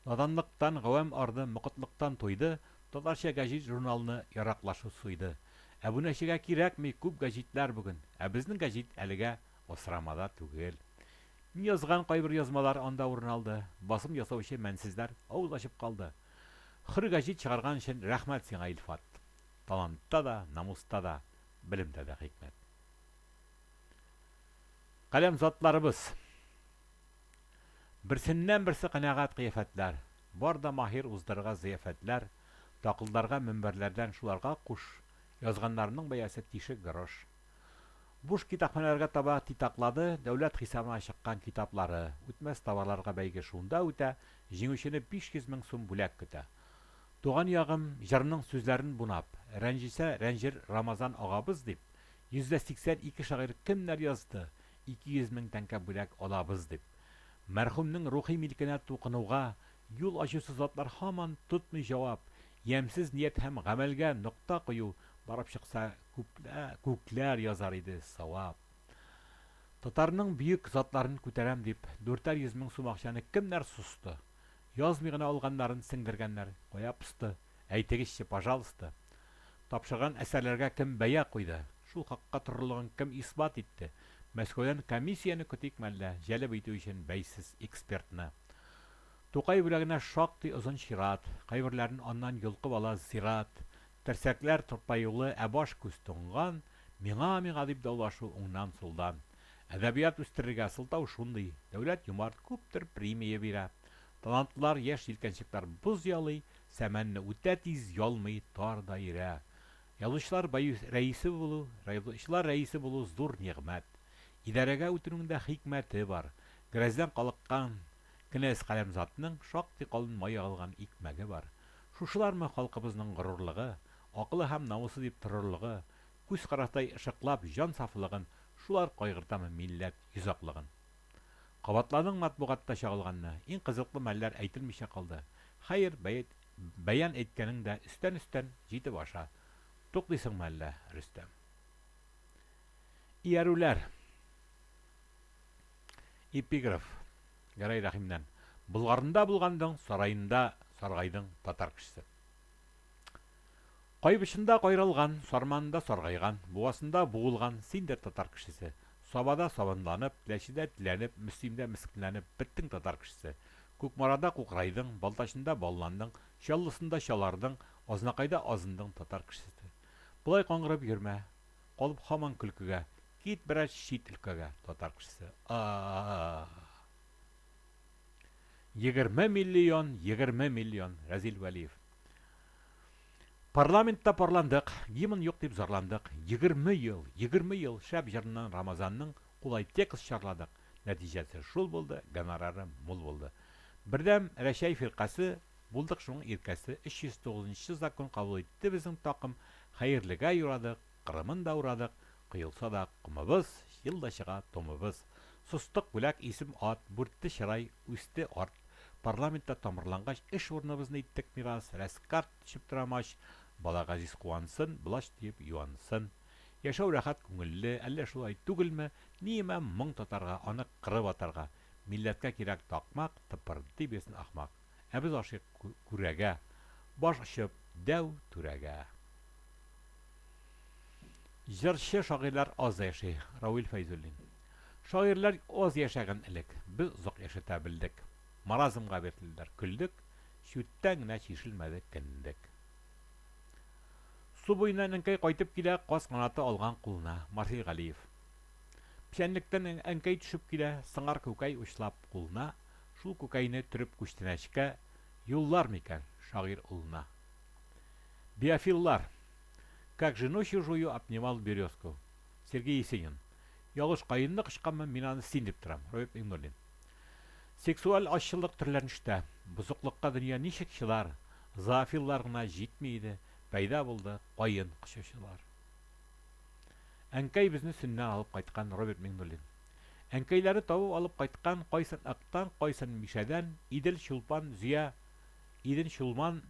Speaker 1: Наданлыктан гавәм арды, мокытлыктан туйды, татарча гәҗит-журналны яраклашу суйды. Әбүнәчегә кирәкми күп гәҗитләр бүген, ә безнең гәҗит әлегә асрамада түгел. Мин язган кайбер язмалар анда урын алды, басым ясаучы мәнсезләр авыз ачып калды. Хөр гәҗит чыгарган өчен рәхмәт сиңа, Илфат. Талантта да, намуста да, белемдә дә хикмәт. Каләм затларыбыз. Берсеннән-берсе канәгать кыяфәтләр. Бар да маһир уздырырга зыяфәтләр. Такылдарга мөнбәрләрдән шуларга куш. Язганнарының бәясе тишек грош. Буш китапханәләргә таба титаклады, дәүләт хисабына чыккан китаплары. Үтмәс товарларга бәйге шунда үтә, җиңүчене 500 мең сум бүләк көтә. Туган ягым җырының сүзләрен бунап, рәнҗесә рәнҗер Рамазан агабыз дип, 82% шагыйрь кемнәр язды, 200 мең тәңкә бүләк алабыз дип. Мәрхүмнең рухи милкенә тукынуга юл ачучы затлар һаман тотмый җавап, ямьсез ният һәм гамәлгә нокта кую барып чыкса, күпләр, күкләр язар иде савап. Татарның бөек затларын күтәрәм дип, дүртәр йөз мең сум акчаны кемнәр состы? Язмый гына алганнарын сеңдергәннәр, кая посты? Әйтегезче, пожалуйста. Тапшырган әсәрләргә кем бәя куйды? Шул хакка торырлыгын кем исбат итте? Мәскәүдән комиссияне көтик мәллә, җәлеп итү өчен бәйсез экспертны? Тукай бүләгенә шактый озын чират, кайберләрен аннан йолкып ала зират. Терсәкләр тырпаюлы, ә баш-күз тонган, миңа, миңа дип даулашу уңнан-сулдан. Әдәбият үстерергә сылтау шундый, дәүләт юмарт күптер премия бирә. Талантлар, яшь җилкәнчекләр боз ялый, сәмәнне үтә тиз ялмый тар даирә. Язучылар рәисе булу, язучылар рәисе булу зур нигъмәт. Идарәгә үтүнең дә хикмәте бар. Грәздән калыккан кенәз каләмзатның шактый калын май ягылган икмәге бар. Шушылармы халкыбызның горурлыгы, акылы һәм намусы дип торырлыгы, күз карастай ышыклап җан сафлыгын, шулар кайгыртамы милләт йозаклыгын? Кабатладың матбугатта чагылганны, иң кызыклы мәлләр әйтелмичә калды. Хәер, бәян әйткәнең дә өстән-өстән җитеп аша. Туктыйсыңмы әллә, Рөстәм? Иярүләр. Эпиграф. Гәрәй Рәхимнән. Болгарында булгандың, сараенда саргайдың татар кешесе. Кайбычында кайралган, Сарманында саргайган, Буасында буылган синдер татар кешесе. Сабада сабынланып, Теләчедә теләнеп, Мөслимдә мескенләнеп беттең татар кешесе. Кукмарада кукрайдың, Балтачында балландың, Чаллысында чалардың, Азнакайда азындың татар кешесе. Болай каңгырып йөрмә, калып һаман көлкегә, кит берәр чит өлкәгә, татар кешесе. А-а-а. 20 миллион, 20 миллион, Рәзил Вәлиев. Парламентта парландык, гимн юк дип зарландык. 20 ел, 20 ел шәп җырыннан Рамазанның кулай текст чарладык. Нәтиҗәсе шул булды, гонорары мул булды. Бердәм Рәчәй фиркасе, булдык шуның иркәсе, 309 нчы закон кабул итте безнең такым, хәерлегә юрадык, Кырымын да урадык, коелса да комыбыз, ел да чыга томыбыз. Состык бүләк, исем, ат, бүртте чырай, үсте арт. Парламентта тамырлангач, эш урыныбызны иттек мирас, рәскарт төшеп тора мач, бала газиз куансын, блач диеп юансын. Яшәү рәхәт, күңелле, әллә шулай түгелме, ниемә моң татарга, аны кырып атарга. Милләткә кирәк такмак, тыпырдый бирсен ахмак. Ә без ашыйк күрәгә, баш очып дәү түрәгә. Җырчы шагыйрьләр аз яши, Равил Фәйзуллин. Шагыйрьләр аз яшәгән элек, без озак яшәтә белдек. Маразмга бирделәр, көлдек, чүттән генә чишелмәде кендек. Су буеннан әнкәй кайтып килә, каз канаты алган кулына, Марсель Галиев. Печәнлектән әнкәй төшеп килә, сыңар күкәй учлап кулына, шул күкәйне төреп күчтәнәчкә юллар микән шагыйрь улына? Биофиллар. Как жену чужую обнимал березку. Сергей Есенин. Ялгыш каенны кочканмын, мин аны син дип торам. Роберт Миңнуллин. Сексуаль азчылык төрләнештә. Бозыклыкка дөнья ничек чыдар? Зоофиллар гына җитми иде, пәйда булды каен кочучылар. Әнкәй безне Сөннән алып кайткан Роберт Миңнуллин. Әнкәйләре табып алып кайткан, кайсын Ыктан, кайсын Мишәдән, Идел, Чулпан, Зөя, Иден, Чулман,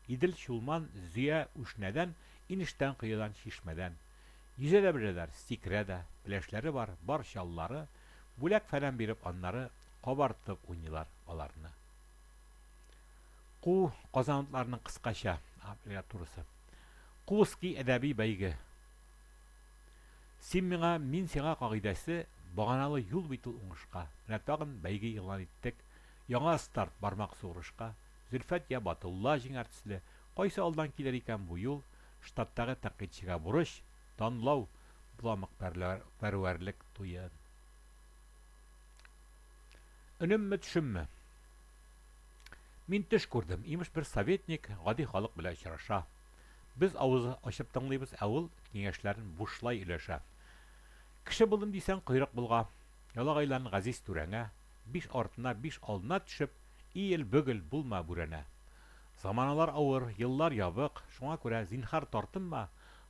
Speaker 1: Идел, Чулман, Зөя, Үшнәдән, инештән, коедан, чишмәдән. Йөзә дә беләләр, сикерә дә, пеләшләре бар, бар чаллары, бүләк-фәлән биреп аннары, кабартып уйныйлар аларны. Ку казанытларының кыскача аббревиатурасы. Куыский әдәби бәйге. Син миңа, мин сиңа кагыйдәсе, баганалы юл бит ул уңышка. Менә тагын бәйге игълан иттек. Яңа старт, бармак суырышка. Зөлфәт я Батулла җиңәр төсле. Кайсы алдан килер икән бу юл? Штаттагы тәнкыйтьчегә бурыч, данлау, боламык пәрвәрлек туен. Өнемме, төшемме? Мин төш күрдем. Имеш, бер советник гади халык белән очраша. Без авыз ачып тыңлыйбыз, ә ул киңәшләрен бушлай өләшә. Кеше булдым дисәң, койрык болга. Ялагайлан газиз түрәңә, биш артына, биш алдына төшеп, иел, бөгел, булма бүрәнә. Заманалар авыр, еллар ябык, шуңа күрә, зинһар, тартынма,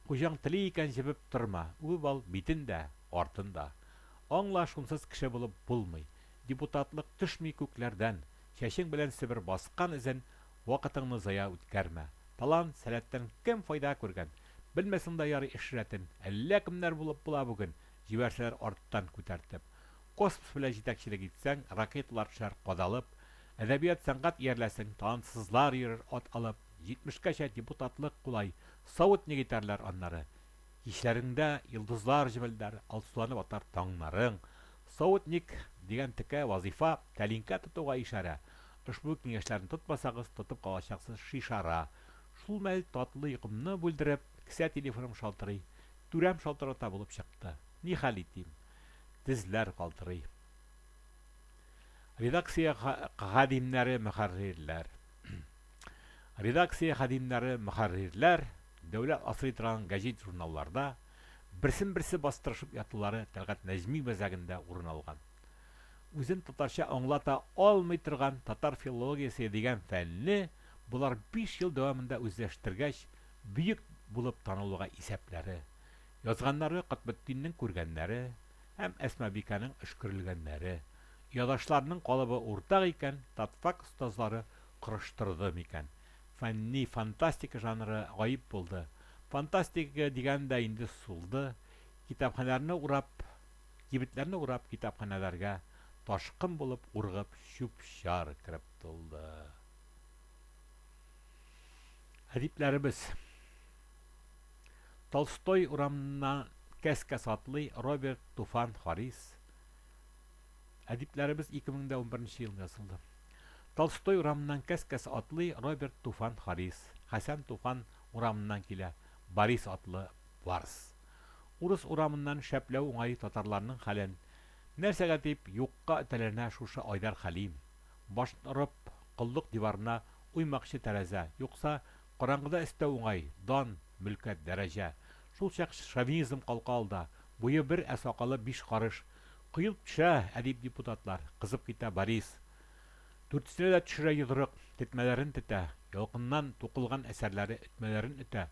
Speaker 1: хуҗаң тели икән, җебеп торма, үбеп ал битен дә, артын да. Аңла, шунсыз кеше булып булмый. Депутатлык төшми күкләрдән. Чәчең белән себер баскан эзен, вакытыңны зая үткәрмә. Талант, сәләттән кем файда күргән? Белмәсәң дә ярый эш рәтен. Әллә кемнәр булып була бүген, җибәрсәләр арттан күтәртеп. Космос белән җитәкчелек итсәң, ракеталар төшәр кадалып. Әдәбият-сәнгать иярләсең, талантсызлар йөрер ат алып. Җитмешкәчә депутатлык кулай, савытник итәрләр аннары. Кичләреңдә йолдызлар җемелдәр, алсуланып атар таңнарың. Савытник дигән текә вазыйфа, тәлинкә тотуга ишарә. Ошбу киңәшләрне тотмасагыз, тотып калачаксыз шишара. Шул мәл татлы йокымны бүлдереп, кесә телефоным шалтырый. Түрәм шалтырата булып чыкты. Ни хәл итим? Тезләр калтырый. Редакция хадимнәре мөхәррирләр. Редакция хадимнәре мөхәррирләр дәүләт асрый торган гәҗит-журналларда берсен-берсе бастырышып ятулары Тәлгать Нәҗми мәзәгендә урын алган. Үзен татарча аңлата алмый торган татар филологиясе дигән фәнне болар 5 ел дәвамында үзләштергәч, бөек булып танылуга исәпләре. Язганнары Котбетдиннең күргәннәре һәм Әсмабикәнең өшкерелгәннәре. Оядашларының калыбы уртак икән, татфак остазлары корыштырды микән? Фәнни фантастика жанры гаип булды. Фантастика дигән дә инде сулды. Китапханәләрне урап, кибетләрне урап, китапханәләргә ташкын булып ургып чүп-чар кереп тулды. Әдипләребез. Толстой урамыннан кәс-кәс атлый Роберт Туфан Харис. Әдипләребез 2011 елда язылды. Толстой урамыннан кәс-кәс атлый Роберт Туфан Харис. Хәсән Туфан урамыннан килә Борис атлы барс. Урыс урамыннан шәпләү уңай татарларның хәлен. Нәрсәгә дип юкка өтәләнә шушы Айдар Хәлим. Башын орып, коллык диварына уймакчы тәрәзә, юкса, караңгыда өстәү уңай, дан, мөлкәт, дәрәҗә. Шулчак шовинизм калка алда, буе бер, ә сакалы биш карыш. Коелып төшә әдип-депутатлар, кызып китә Борис. Дүртесенә дә төшерә йодрык, тетмәләрен тетә, ялкыннан тукылган әсәрләре өтмәләрен өтә.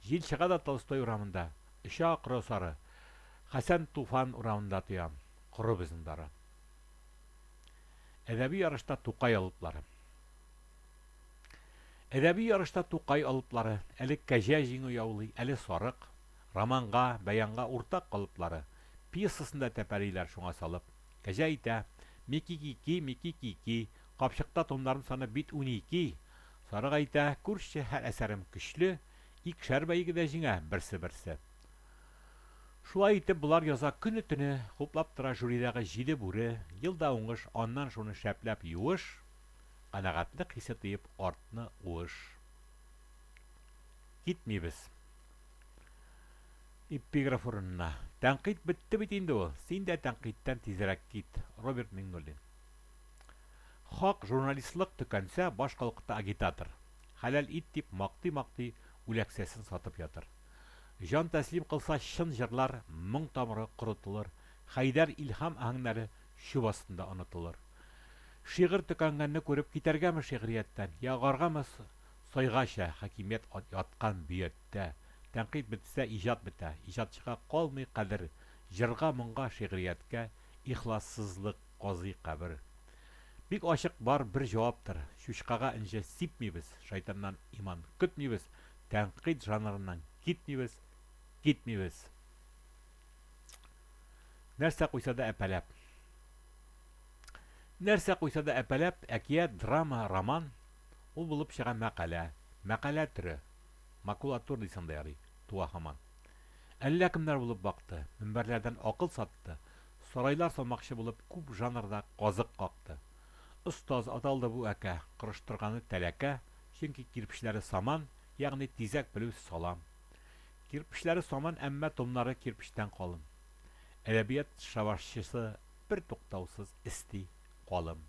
Speaker 1: Җил чыга да Толстой урамында, оча коры сары. Хәсән Туфан урамында тоям, коры безнең дары. Әдәби ярышта Тукай алыплары. Әдәби ярышта Тукай алыплары, әле кәҗә җиңү яулый, әле сарык. Романга, бәянга уртак калыплары. Пьесасын да тәпәлиләр шуңа салып. Кәҗә әйтә, Мики-ки-ки, мики-ки-ки, капчыкта туннарым саны бит 12! Сарык әйтә, Күрче, һәр әсәрем көчле, икешәр бәйгедә җиңә берсе-берсе. Шулай итеп, болар яза көне-төне, хуплап тора жюридагы җиде бүре, ел да уңыш, аннан шуны шәпләп юыш, канәгатьлек хисе тоеп артны уыш. Китмибез. Эпиграф урынына. Тәнкыйть бетте бит инде ул. Син дә тәнкыйтьтән тизрәк кит. Роберт Миңнуллин. Хак журналистлык төкәнсә, баш калкыта агитатор. Хәләл ит дип мактый-мактый үләксәсен сатып ятыр. Җан тәслим кылса чын җырлар, моң тамыры корытылыр, Хәйдәр илһам аһәңнәре чүп астында онытылыр. Шигырь төкәнгәнне күреп китәргәме шигърияттән, я агаргамы сайгача хакимият яткан бөяттә? Тәнкыйть бетсә, иҗат бетә, иҗатчыга калмый кадер, җырга, моңга, шигърияткә. Ихлассызлык казый кабер. Бик ачык бар бер җаваптыр, Чучкага энҗе сипмибез, Шайтаннан иман көтмибез, Тәнкыйть жанрыннан китмибез, китмибез. Нәрсә куйса да әпәләп. Нәрсә куйса да әпәләп, әкият, драма, роман, ул булып чыга мәкалә. Мәкалә төре, макулатура дисәң дә ярый, туа һаман. Әллә кемнәр булып бакты, мөнбәрләрдән акыл сатты, сарайлар салмакчы булып күп жанрда казык какты. Остаз аталды бу әкә, корыштырганы тәләкә, чөнки кирпечләре саман, ягъни тизәк плюс салам. Кирпечләре саман, әмма томнары кирпечтән калын. Әдәбият шабашчысы бертуктаусыз эсти калым.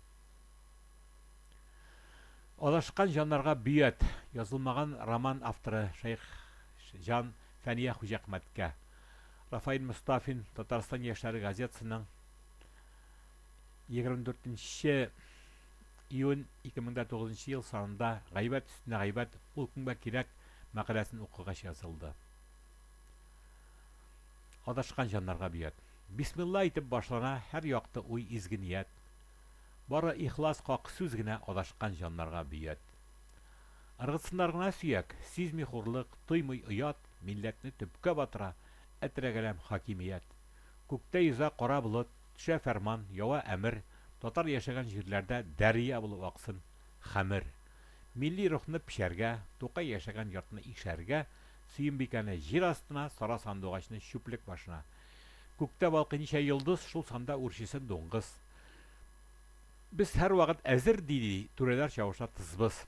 Speaker 1: Адашкан җаннарга бөят, язылмаган роман авторы Шәехҗан Фәния Хуҗәхмәткә. Рафаэль Мостафин, Татарстан яшьләре газетасының 24 нче июнь 2009 нчы ел санында Гайбәт өстенә гайбәт, ул кемгә кирәк мәкаләсен укыгач язылды. Адашкан җаннарга бөят. Бисмилла әйтеп башлана һәр якты уй, изге ният. Бары ихлас как сүз генә адашкан җаннарга бөят. Ыргытсыннар гына сөяк, сизми хурлык, тоймый оят, милләтне төпкә батыра, әтрәгәләм хакимият. Күктә йөзә кара болыт, төшә фәрман, ява әмер, татар яшәгән җирләрдә дәрья булып аксын хәмер. Милли рухны печәргә, Тукай яшәгән йортны ишәргә, Сөембикәне җир астына, Сара сандугачны чүплек башына. Күктә балкый ничә йолдыз, шул санда үрчесен дуңгыз. Без һәрвакыт әзер, ди-ди, түрәләр чабыша тыз-быз.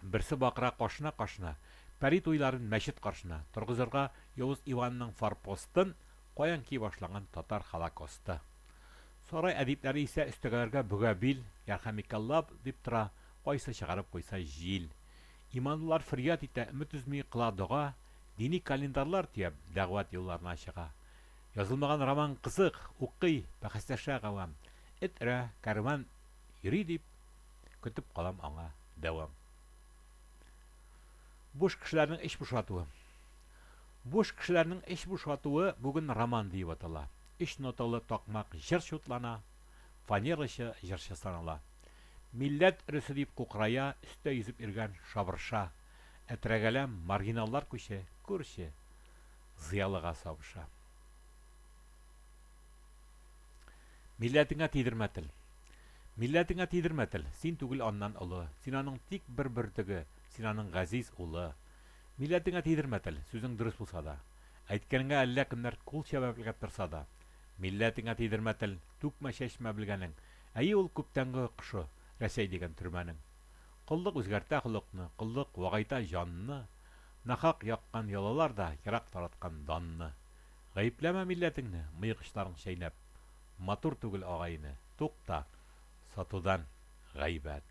Speaker 1: Берсе бакыра кашына-кашына, пәри туйларын мәчет каршына торгызырга Явыз Иванның форпостын, каян ки башланган татар холокосты. Сарай әдипләре исә өстәгеләргә бөгә бил, ярхәмикалла дип тора, кайсы чыгарып куйса җил. Иманлылар фөрьяд итә, өмет өзми кыла дога, дини календарьлар төяп, дәгъват юлларына чыга. Язылмаган роман кызык, укый, бәхәсләшә гавам. Эт өрә, кәрван йөри дип, көтеп калам аңа дәвам. Буш кешеләрнең эч бушатуы. Буш кешеләрнең эч бушатуы бүген роман диеп атала. Өч ноталы такмак җыр чутлана, фанерачы җырчы санала. Милләт өресе дип кукрая өстә йөзеп йөргән шабырша. Әтрәгәләм, маргиналлар күче, күрче, зыялыга сабыша. Милләтеңә тидермә тел. Милләтеңә тидермә тел, син түгел аннан олы, син аның тик бер бөртеге, син аның газиз улы. Милләтеңә тидермә тел, сүзең дөрес булса да. Әйткәнеңә әллә кемнәр кул чәбәкләп торса да. Милләтеңә тидермә тел, түкмә-чәчмә белгәнең. Әйе, ул күптәнге кошы, Рәсәй дигән төрмәнең. Коллык үзгәртә холыкны, коллык вагайта җанны. Нахак яккан ялалар да ерак тараткан данны. Гаепләмә милләтеңне, мыек очларың чәйнәп. Матур түгел, агай-эне, тукта, сатудан гайбәт.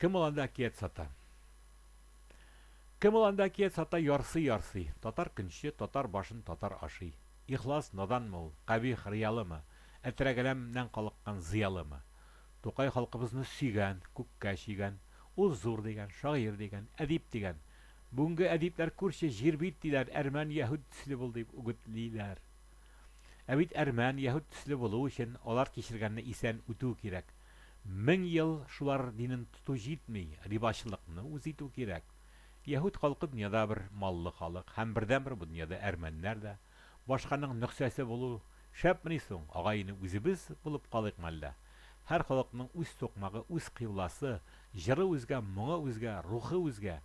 Speaker 1: Кем ул анда әкият сата? Кем ул анда әкият сата ярсый-ярсый? Татар көнче, татар башын татар ашый. Ихлас наданмы ул, кабих рыялымы, әтрәгәләмнән калыккан зыялымы? Тукай халкыбызны сөйгән, күккә чөйгән. Ул зур дигән, шагыйрь дигән, әдип дигән. Бүгенге әдипләр күрче, җир бит диләр, әрмән, яһүд төсле бул дип үгетлиләр. Ә бит әрмән, яһүд төсле булу өчен алар кичергәнне исән үтү кирәк. 1000 ел шулар динен тоту җитми, рибачылыкны үз итү кирәк. Яһүд халкы дөньяда бер маллы халык һәм бердәнбер бу дөньяда әрмәннәр дә. Башканың нөхсәсе булу шәпмени соң, агай-эне үзебез булып калыйк мәллә? Һәр халыкның үз сукмагы, үз кыйбласы, җыры үзгә, моңы үзгә, рухы үзгә.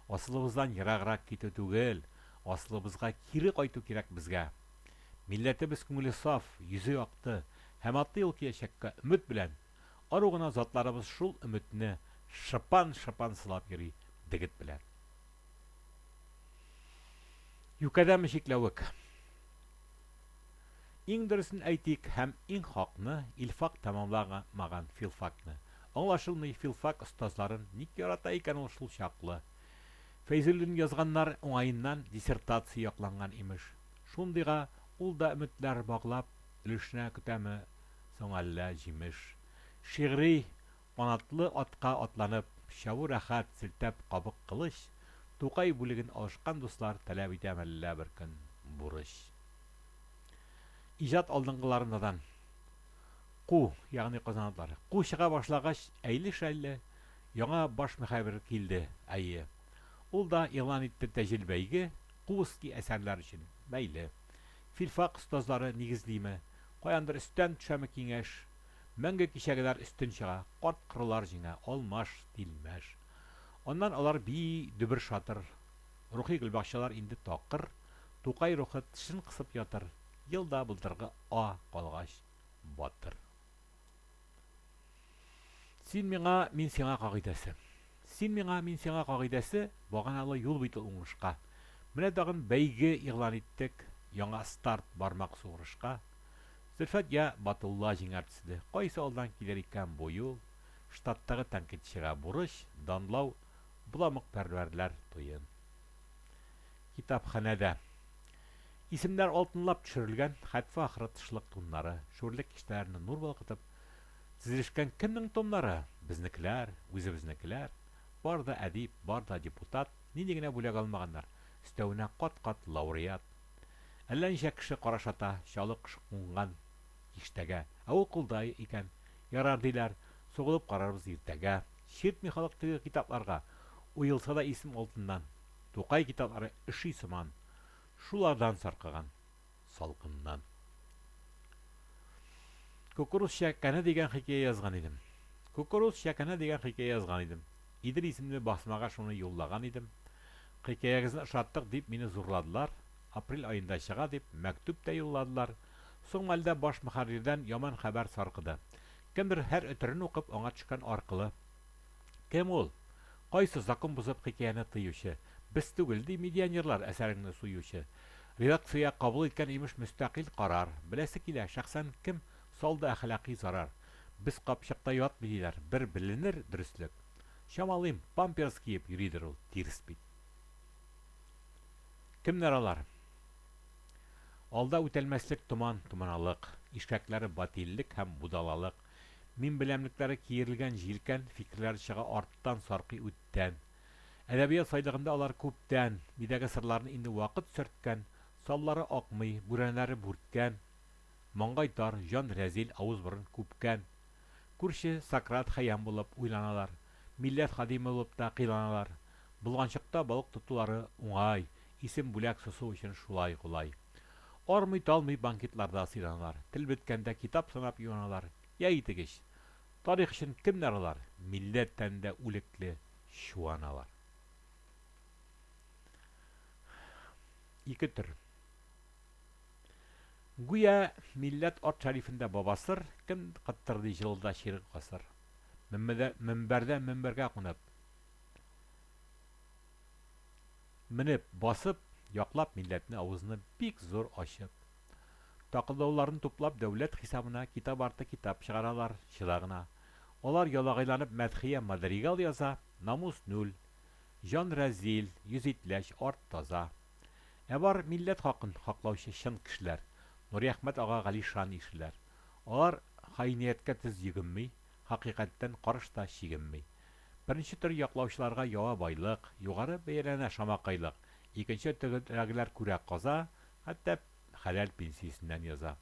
Speaker 1: Асылыбыздан ераграк китү түгел, асылыбызга кире кайту кирәк безгә. Милләтебез күңеле саф, йөзе якты һәм атлый ул киләчәккә өмет белән. Ару гына затларыбыз шул өметне шыпан-шыпан сылап йөри дегет белән. Юкәдәме чикләвек? Иң дөресен әйтик һәм иң хакны, Илфак тәмамламаган филфакны. Аңлашылмый, филфак остазларын ник ярата икән ул шул чаклы? Фәйзуллин язганнар уңаеннан диссертация якланган, имеш. Шундыйга ул да өметләр баглап, өлешенә көтәме соң әллә җимеш? Шигъри канатлы атка атланып, чабу рәхәт, селтәп кабык кылыч, Тукай бүлеген алышкан дуслар таләп итә мәллә бер көн бурыч? Иҗат алдынгылары надан. Ку, ягъни Казан атлары. Ку чыга башлагач, әйле-шәйле яңа баш мөхәррир килде, әйе. Ул да игълан итте тәҗел бәйге, Куыский әсәрләр өчен, мәйле. Филфак остазлары нигезлиме, каяндыр өстән төшәме киңәш, мәңге кичәгеләр өстен чыга, карт-корылар җиңә, алмаш, тилмәш. Аннан алар бии дөбер-шатыр. Рухи гөлбакчалар инде такыр, Тукай рухы тешен кысып ятыр, Ел да былтыргы А калгач, батыр. Син миңа, мин сиңа кагыйдәсе. Син миңа, мин сиңа кагыйдәсе, баганалы юл бит ул уңышка. Менә тагын бәйге игълан иттек, яңа старт бармак сугырышка. Зөлфәт я Батулла җиңәр төсле, кайсы алдан килер икән бу юл? Штаттагы тәнкыйтьчегә бурыч, данлау боламыкпәрвәрләр туен. Китапханәдә. Исемнәр алтынлап төшерелгән, хәтфә ахры тышлык туннары, шүрлек киштәләрне нур балкытып, тезелешкән кемнең томнары? Безнекеләр, үзебезнекеләр. Бар да әдип, бар да депутат, нинди генә бүләк алмаганнар, өстәвенә кат-кат лауреат. Әллә ничә кеше карашата, чалы кош кунган киштәгә, ә ул кулда икән. Ярар, диләр, сугылып карарбыз иртәгә. Чиртми халык теге китапларга, уелса да исем алтыннан. Тукай китаплары өши сыман, шулардан саркыган салкыннан. Кукуруз чәкәне дигән хикәя язган идем. Кукуруз чәкәне дигән хикәя язган идем. Идел исемле басмага шуны юллаган идем. Хикәягезне ошаттык дип мине зурладылар. Апрель аенда чыга дип мәктүп тә юлладылар. Соң мәлдә баш мөхәррирдән яман хәбәр саркыды. Кемдер һәр өтерен укып аңа төшкән аркылы. Кем ул? Кайсы закон бозып хикәяне тыючы? Без түгел, ди медианерлар әсәреңне суючы. Редакция кабул иткән имеш мөстәкыйль карар. Беләсе килә, шәхсән кем салды әхлакый зарар? Без капчыкта ятмый диләр, бер беленер дөреслек. Чамалыйм, памперс киеп йөридер ул, тирес бит. Кемнәр алар? Алда үтәлмәслек томан, томаналык, ишкәкләре батиллек һәм будалалык, мин беләмлекләре киерелгән җилкән, фикерләре чыга арттан, саркый үттән. Әдәбият сайлыгында алар күптән, мидәге сырларны инде вакыт сөрткән, саллары акмый, бүрәнәләре бүрткән, маңгай тар, җан рәзил, авыз-борын күпкән. Күрше Сократ, Хәйям булып уйланалар, милләт хадиме булып та кыйланалар. Болганчыкта балык тотулары уңай, исем-бүләк сосу өчен шулай кулай. Армый-талмый банкетларда сыйланалар, тел беткәндә китап санап юаналар. Йә әйтегез, тарих өчен кемнәр алар, милләт тәнендә үлекле чуан алар? Ике төр. Гүя милләт арт шәрифендә бабасыр, кем кыттырды җылыда чирек гасыр. Мөнбәрдән мөнбәргә кунып, менеп, басып, яклап милләтне авызны бик зур ачып. Такылдауларын туплап дәүләт хисабына китап арты китап чыгаралар, чыда гына. Алар ялагайланып мәдхия мадригал яза, намус нүл, җан рәзил, йөз итләч, арт таза. Ә бар милләт хакын хаклаучы чын кешеләр, Нуриәхмәт ага Галишан ишеләр. Алар хаинияткә тез йөгенми, хакыйкатьтән карыш та чигенми. Беренче төр яклаучыларга ява байлык, югары бәяләнә шамакайлык, икенче төрдәгеләр күрә каза, хәтта хәләл пенсиясеннән яза.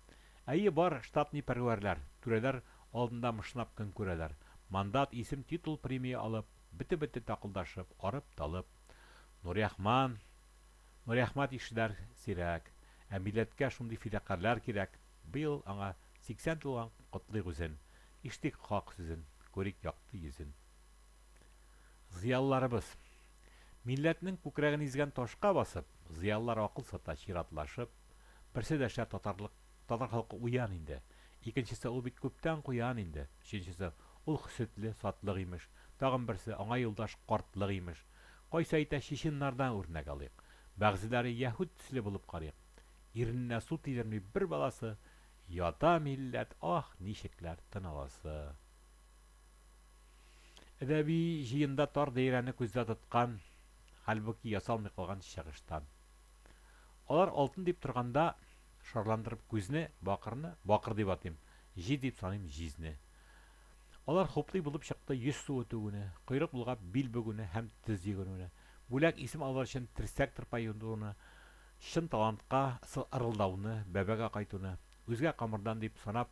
Speaker 1: Әйе, бар штатный пәрвәрләр, түрәләр алдында мышнап көн күрәләр. Мандат, исем, титул, премия алып, бете-бете такылдашып, арып-талып. Нуриахман, Нуриахмат ишеләр сирәк. Ә милләткә шундый фидакарьләр кирәк. Быел аңа 80 тулган, котлыйк үзен. Ишетик хак сүзен, күрик якты йөзен. Зыялыларыбыз. Милләтнең күкрәген изгән ташка басып, зыялылар акыл сата чиратлашып. Берсе дәшә, татарлык, татар халкы уян инде. Икенчесе, ул бит күптән куян инде. Өченчесе, ул хөсетле, сатлык имеш. Тагын берсе, аңа юлдаш картлык имеш. Кайсы әйтә, чеченнардан үрнәк алыйк. Бәгъзеләре яһүд төсле булып карыйк. Ирененә су тидерми бер баласы, ята милләт, аһ, ничекләр тын аласы. Әдәби җыенда тар даирәне күздә тоткан, хәлбуки ясалмый калган чыгыштан. Алар алтын дип торганда, шарландырып күзне, бакырны, бакыр дип атыйм, җиз дип саныйм җизне. Алар хуплый булып чыкты йөз суы түгүне, койрык болгап бил бөгүне һәм тез йөгерүне, бүләк исем алыр өчен терсәк тырпаюны, чын талантка ырылдауны, бәбәгә кайтуны. Үзгә камырдан дип санап,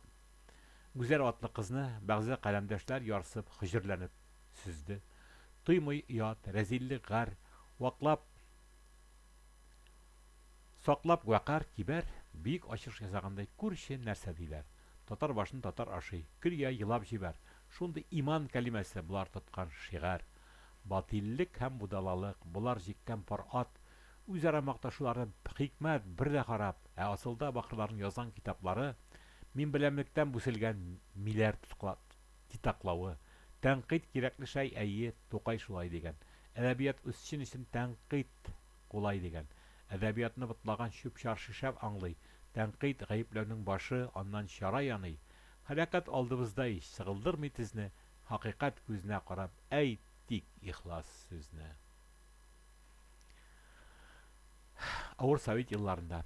Speaker 1: Гүзәл атлы кызны бәгъзе каләмдәшләр ярсып, хөҗерләнеп сөзде. Тоймый оят, рәзиллек, гарь, ваклап, саклап вәкарь, кибәр, бөек ачыш ясагандай, күрче, нәрсә диләр. Татар башын татар ашый, көл йә елап җибәр. Шундый иман кәлимәсе болар тоткан шигарь. Батыйллек һәм будалалык, болар җиккән пар ат. Үзара макташулары хикмәт, бер дә харап. Ә асылда бахырларның язган китаплары, мин беләмлектән бүселгән миләр титаклавы. Тәнкыйть кирәкле шәй, әйе, Тукай шулай дигән. Әдәбият үссен өчен тәнкыйть кулай дигән. Әдәбиятны ботлаган чүп-чар шешәп аңлый. Тәнкыйть, гаепләүнең башы, аннан чара яный. Һәлакәт алдыбызда ич, сыгылдырмый тезне, Хакыйкать күзенә карап әйт тик ихлас сүзне. Авыр совет елларында.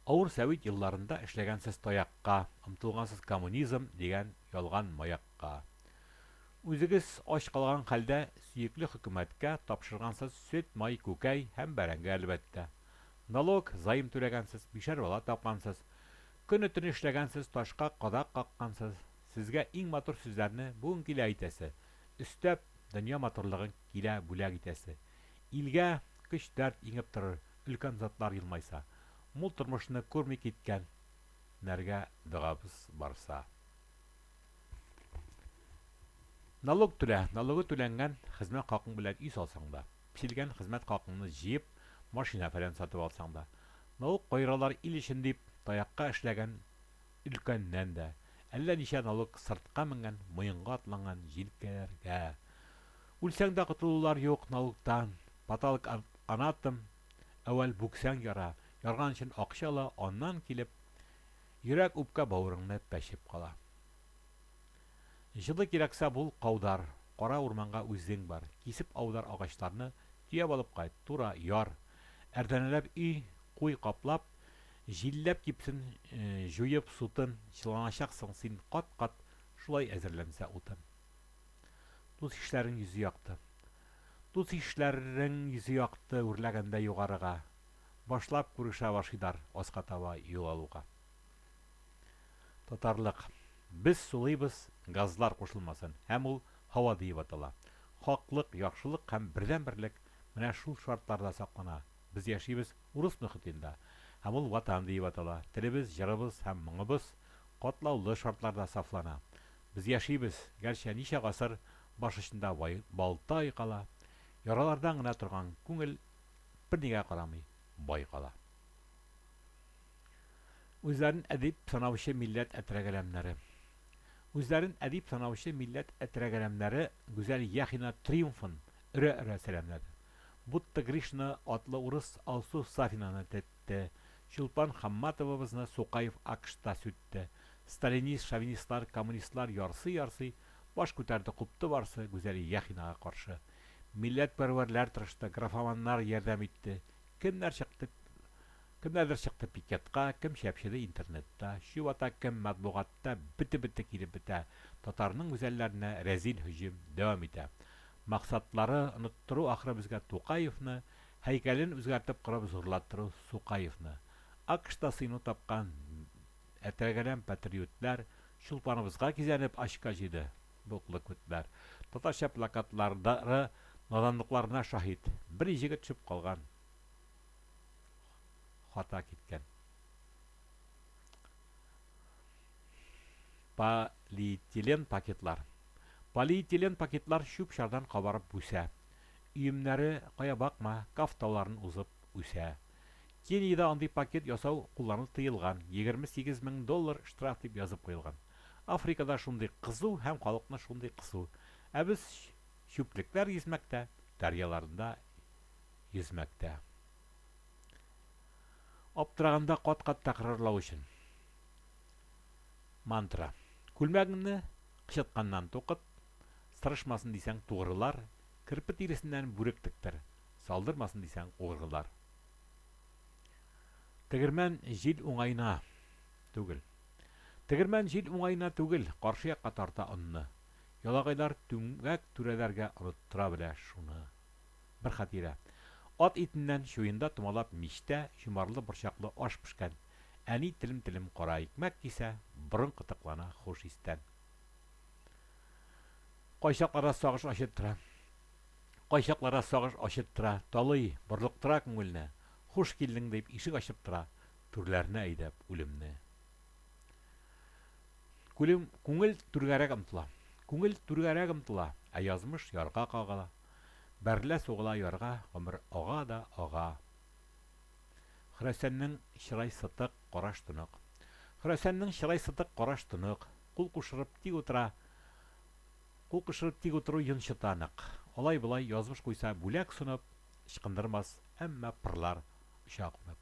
Speaker 1: Авыр сәвит елларында эшләгәнсез таякка, омтылгансыз коммунизм дигән ялган маякка. Үзегез ач калган хәлдә сөекле хөкүмәткә тапшыргансыз сөт, май, күкәй һәм бәрәңге, әлбәттә. Налог, займ түләгәнсез, бишәр бала тапкансыз. Көне-төне эшләгәнсез, ташка кадак каккансыз. Сезгә иң матур сүзләрне бүген килә әйтәсе, өстәп, дөнья матурлыгын килә бүләк итәсе. Илгә көч-дәрт иңеп торыр өлкән затлар елмайса, мул тормышны күрми киткән нәргә догабыз барса. Налог түлә, налогы түләнгән хезмәт хакың белән өй салсаң да, пешелгән хезмәт хакыңны җыеп, машина-фәлән сатып алсаң да. Налог каералар ил өчен дип, таякка эшләгән өлкәннән дә, әллә ничә налог сыртка менгән, муенга атланган җилкәләргә. Үлсәң дә котылулар юк налогтан, паталог анатом әүвәл бүксәң яра, ярган өчен акча ала, аннан килеп, йөрәк, үпкә, бавырыңны пәчеп кала. Җылы кирәксә бул каудар, кара урманга үзең бар, кисеп аудар агачларны, төяп алып кайт, тура, яр. Әрдәнәләп өй куй каплап, җилләп кипсен, җуеп сутын, чыланачаксың син кат-кат, шулай әзерләнсә утын. Дус-ишләрең йөзе якты. Дус-ишләрең йөзе якты үрләгәндә югарыга. Башлап күрешә башыйдар аска таба юл алуга. Татарлык. Без сулыйбыз, газлар кушылмасын, һәм ул һава диеп атала. Хаклык, яхшылык һәм бердәнберлек менә шул шартларда саклана. Без яшибез урыс мөхитендә, һәм ул Ватан диеп атала. Телебез, җырыбыз һәм моңыбыз катлаулы шартларда сафлана. Без яшибез, гәрчә ничә гасыр баш очында балта айкала, яралардан гына торган күңел бернигә карамый, бай кала. Үзләрен әдип санаучы милләт әтрәгәләмнәре. Үзләрен әдип санаучы милләт әтрәгәләмнәре Гүзәл Яхина триумфын өрә-өрә сәламләде. Будто Гришна атлы урыс Алсу Сафинаны тетте, Чулпан Хамматовабызны Сукаев АКШта сүтте. Сталинист, шовинистлар, коммунистлар ярсый-ярсый баш күтәрде, купты барсы Гүзәл Яхинага каршы. Милләтпәрвәрләр тырышты, графоманнар ярдәм итте. Кемнәр чыкты Кемнәрдер чыкты пикетка, кем чәпчеде интернетта, чүп ата кем матбугатта, бете-бете килеп бетә. Татарның гүзәлләренә рәзил һөҗүм дәвам итә. Максатлары, оныттыру ахры безгә Тукаевны, һәйкәлен үзгәртеп корып зурлаттыру Сукаевны. АКШта сыену тапкан әтрәгәләм патриотлар Чулпаныбызга кизәнеп очко җыйды боклы күтләр. Татарча плакатлардары наданлыкларына шаһит. Бер иҗеге төшеп калган. Хата киткән. Полиэтилен пакетлар. Полиэтилен пакетлар чүп-чардан кабарып үсә. Өемнәре, кая бакма, Каф тауларын узып үсә. Кениядә андый пакет ясау, куллану тыелган, 28 мең доллар штраф дип язып куелган. Африкада шундый кызу һәм халыкны шундый кысу. Ә без чүплекләр йөзмәктә, дәрьяларында йөзмәктә. Аптыраганда кат-кат тәкрарлау өчен. Мантра. Күлмәгеңне кычытканнан тукыт, сырышмасын дисәң тугрылар, керпе тиресеннән бүрек тектер, салдырмасын дисәң угрылар. Тегермән җил уңаена түгел. Тегермән җил уңаена түгел, каршы якка тарта онны. Ялагайлар түмгәк түрәләргә оныттыра белә шуны. Бер хатирә. Ат итеннән чуенда томалап мичтә чумарлы борчаклы аш пешкән. Әни телем-телем кара икмәк кисә, борын кытыклана хуш истән. Кайчакларда сагыш ачыттыра. Кайчакларда сагыш ачыттыра, талый, борлыктыра күңелне. Хуш килдең дип ишек ачып тора, түрләренә әйдәп үлемне. Күлем, күңел түргәрәк омтыла. Күңел түргәрәк омтыла, ә язмыш ярга кагыла. Бәрелә-сугыла ярга, гомер ага да ага. Хөрәсәннең чырай сытык, караш тонык. Хөрәсәннең чырай сытык, караш тонык. Кул кушырып тик утыра. Кул кушырып тик утыру йончыта нык. Алай-болай язмыш куйса бүләк сонып, ычкындырмас, әмма пырлар оча кунып.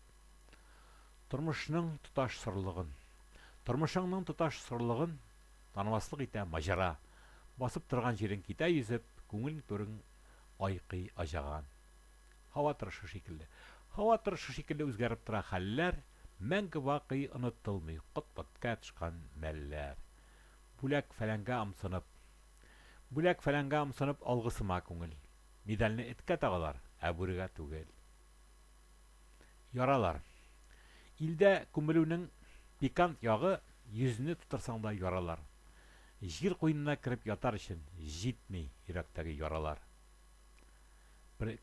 Speaker 1: Тормышның тоташ сорлыгын. Тормышыңның тоташ сорлыгын танымаслык итә маҗара. Басып торган җирең китә йөзеп, күңел түрең айкый аҗаган. Һава торышы шикелле. Һава торышы шикелле үзгәреп тора хәлләр, мәңге бакый онытылмый кот-коткә тошкан мәлләр. Бүләк-фәләнгә ымсынып. Бүләк-фәләнгә ымсынып алгысыма күңел. Медальне эткә тагалар, ә бүрегә түгел. Яралар. Илдә күмелүнең пикант ягы, йөзне тутырсаң да яралар. Җир куенына кереп ятар өчен җитми йөрәктәге яралар.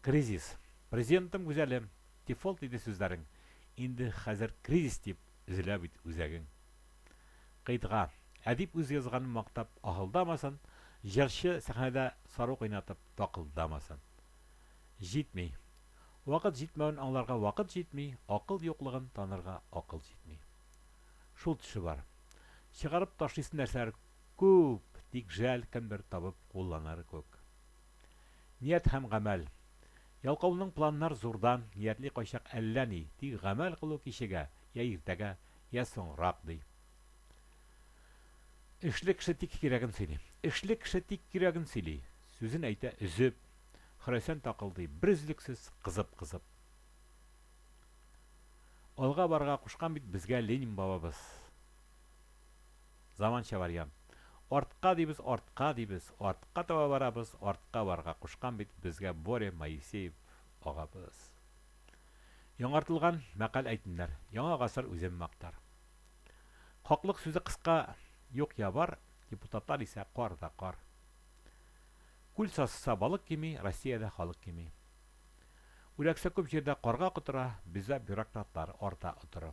Speaker 1: Кризис. Президентым гүзәлем, дефолт иде сүзләрең, инде хәзер кризис дип өзелә бит үзәгең. Кыйтга. Әдип үз язганын мактап аһылдамасын, җырчы сәхнәдә сару кыйнатып такылдамасын. Җитми. Вакыт җитмәвен аңларга вакыт җитми, акыл юклыгын танырга акыл җитми. Шул төше бар. Чыгарып ташлыйсы нәрсәләр күп, тик жәл, кемдер табып кулланыр күк. Ният һәм гамәл. Ялкауның планнар зурдан, ниятли кайчак әллә ни, тик гамәл кылу кичегә, йә иртәгә, йә соңрак, ди. Эшле кеше тик кирәген сөйли. Эшле кеше тик кирәген сөйли. Сүзен әйтә өзеп. Хөрәсән такылдый берөзлексез, кызып-кызып. Алга барырга кушкан бит безгә Ленин бабабыз. Заманча вариант. Артка дибез, артка дибез, артка таба барабыз, артка барырга кушкан бит безгә Боря Моисеев агабыз. Яңартылган мәкаль-әйтемнәр. Яңа гасыр үзен мактар. Хаклык сүзе кыска, юк я бар, депутатлар исә кар да кар. Күл сасыса балык кими, Россиядә халык кими. Үләксә күп җирдә карга котыра, бездә бюрократлар арта отыры.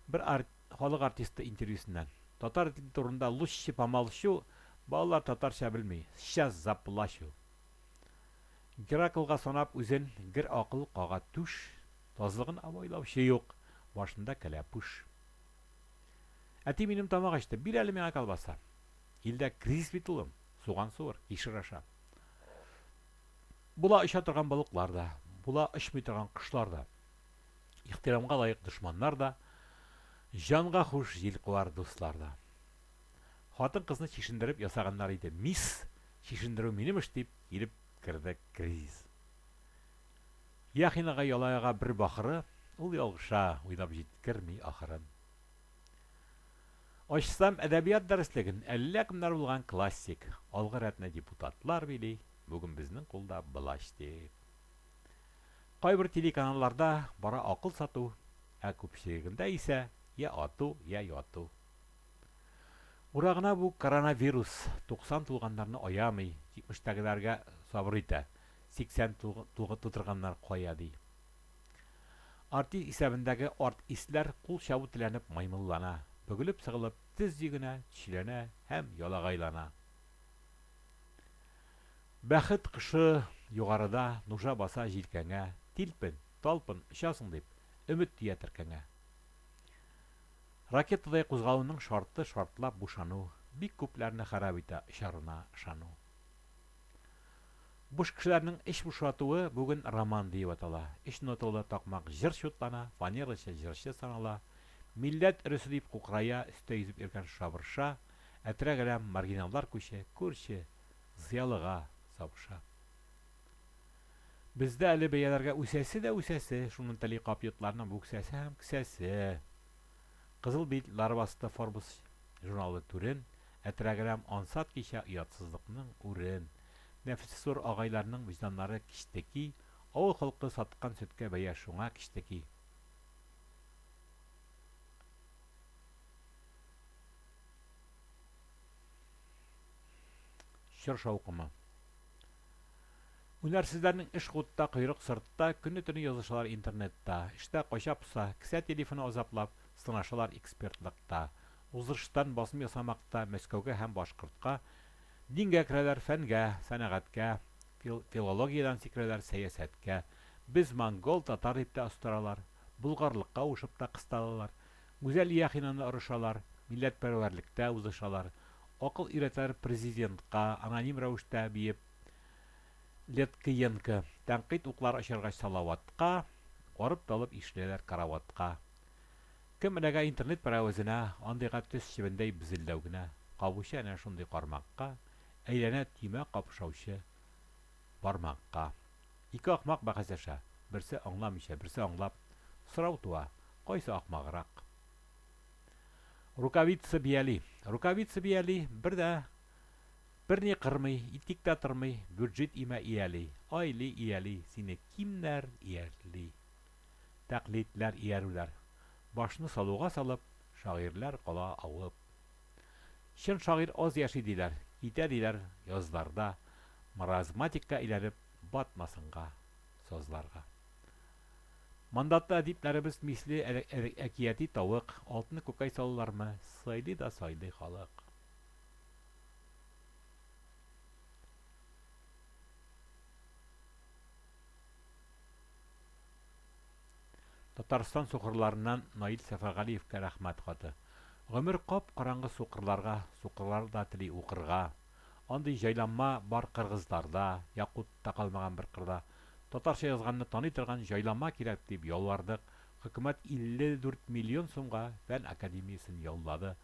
Speaker 1: Бер ар халык артисты интервьюсыннан. Татар теле турында лучше помолчу, балалар татарча белми, сейчас заплачу. Гераклга санап үзен гер акыл кага түш, тазлыгын абайлаучы юк, башында кәләпүш. Әти минем тамак ачты, бир әле миңа колбаса. Илдә кризис бит, улым, суган суыр, кишер аша. Була оча торган балыклар да, була очмый торган кошлар да. Ихтирамга лаек дошманнар да, җанга хуш җил куар дуслар да. Хатын-кызны чишендереп ясаганнар иде мисс, чишендерү минем эш дип килеп керде кризис. Яхинага ялаяга бер бахыры, ул ялгыша, уйлап җиткерми ахырын. Ачсам әдәбият дәреслеген, әллә кемнәр булган классик, алгы рәтне депутатлар били, бүген безнең кулда блач дип. Кайбер телеканалларда бара акыл сату, ә күпчелегендә исә йә ату, йә яту. Урагына бу коронавирус 90 тулганнарны аямый, 70-тәгеләргә сабыр итә, 80 тутырганнар кая ди. Артист исәбендәге арт-истләр кул чабу теләнеп маймыллана, бөгелеп-сыгылып тез йөгенә, төчеләнә һәм ялагайлана. Бәхет кошы югарыда, нужа баса җилкәңә, тилпен, талпын, очасың дип, өмет тия теркәңә. Ракетадай кузгалуның шарты шартлап бушану, бик күпләрне харап итә очарына ышану. Буш кешеләрнең эч бушатуы бүген роман диеп атала. Өч ноталы такмак җыр чутлана, фанерачы җырчы санала. Милләт өресе дип кукрая, өстә йөзеп йөргән шабырша, әтрәк-әләм маргиналлар күче, күрче, зыялыга сабыша. Бездә әле бәяләргә үсәсе дә үсәсе, шуны тели капйотларның бүксәсе һәм кесәсе. Кызыл билетлар басты Forbes журналы түрен, әтрәк-әләм ансат кичә оятсызлыкның үрен. Нәфесе зур агайларның вөҗданнары кечтеки, авыл халкы саткан сөткә бәя шуңа кечтеки. Чор шаукымы. Үнәрсезләрнең эш хутта, койрык сыртта, көне-төне язышалар интернетта. Эштә кача-поса, кесә телефоны азаплап, сынашалар экспертлыкта. Уздырыштан басым ясамакта Мәскәүгә һәм башкортка. Дингә керәләр, фәнгә, сәнәгатькә, филологиядән сикерәләр сәясәткә. Без монгол, татар дип тә остаралар. Болгарлыкка авышып та кысталалар. Гүзәл Яхинаны орышалар, милләтпәрвәрлектә узышалар. Акыл өйрәтәләр президентка, аноним рәвештә биеп, Леткиенко. Тәнкыйть уклары очыргач Салаватка, арып-талып ишеләләр караватка. Кем эләгә интернет пәрәвезенә, андыйга төс чебендәй безелдәү генә. Кабучы әнә шундый кармакка, әйләнә төймә капшаучы бармакка. Ике ахмак бәхәсләшә, берсе аңламыйча, берсе аңлап. Сорау туа, кайсы ахмаграк? Рукавица бияли. Рукавица бияли, бер дә берни кырмый, итик тә тормый, бюджет имә ияли. Айли, ияли, сине кимнәр иярли? Тәкълидләр, иярүләр. Башны салуга салып, шагыйрьләр кала авып. Чын шагыйрь аз яши диләр, китә диләр язларда, маразматикка әйләнеп батмасынга сазларга. Мандатлы әдипләребез мисле әкияти тавык, алтын күкәй салалармы, сайлый да сайлый халык. Татарстан сукырларыннан Наил Сәфәргалиевкә рәхмәт хаты. Гомер кап-караңгы сукырларга, сукырлар да тели укырга. Андый җайланма бар кыргызларда, якут та калмаган бер кырда. Татарча язганны таный торган җайланма кирәк дип ялвардык, хөкүмәт 54 миллион сумга Фән академиясен яллады.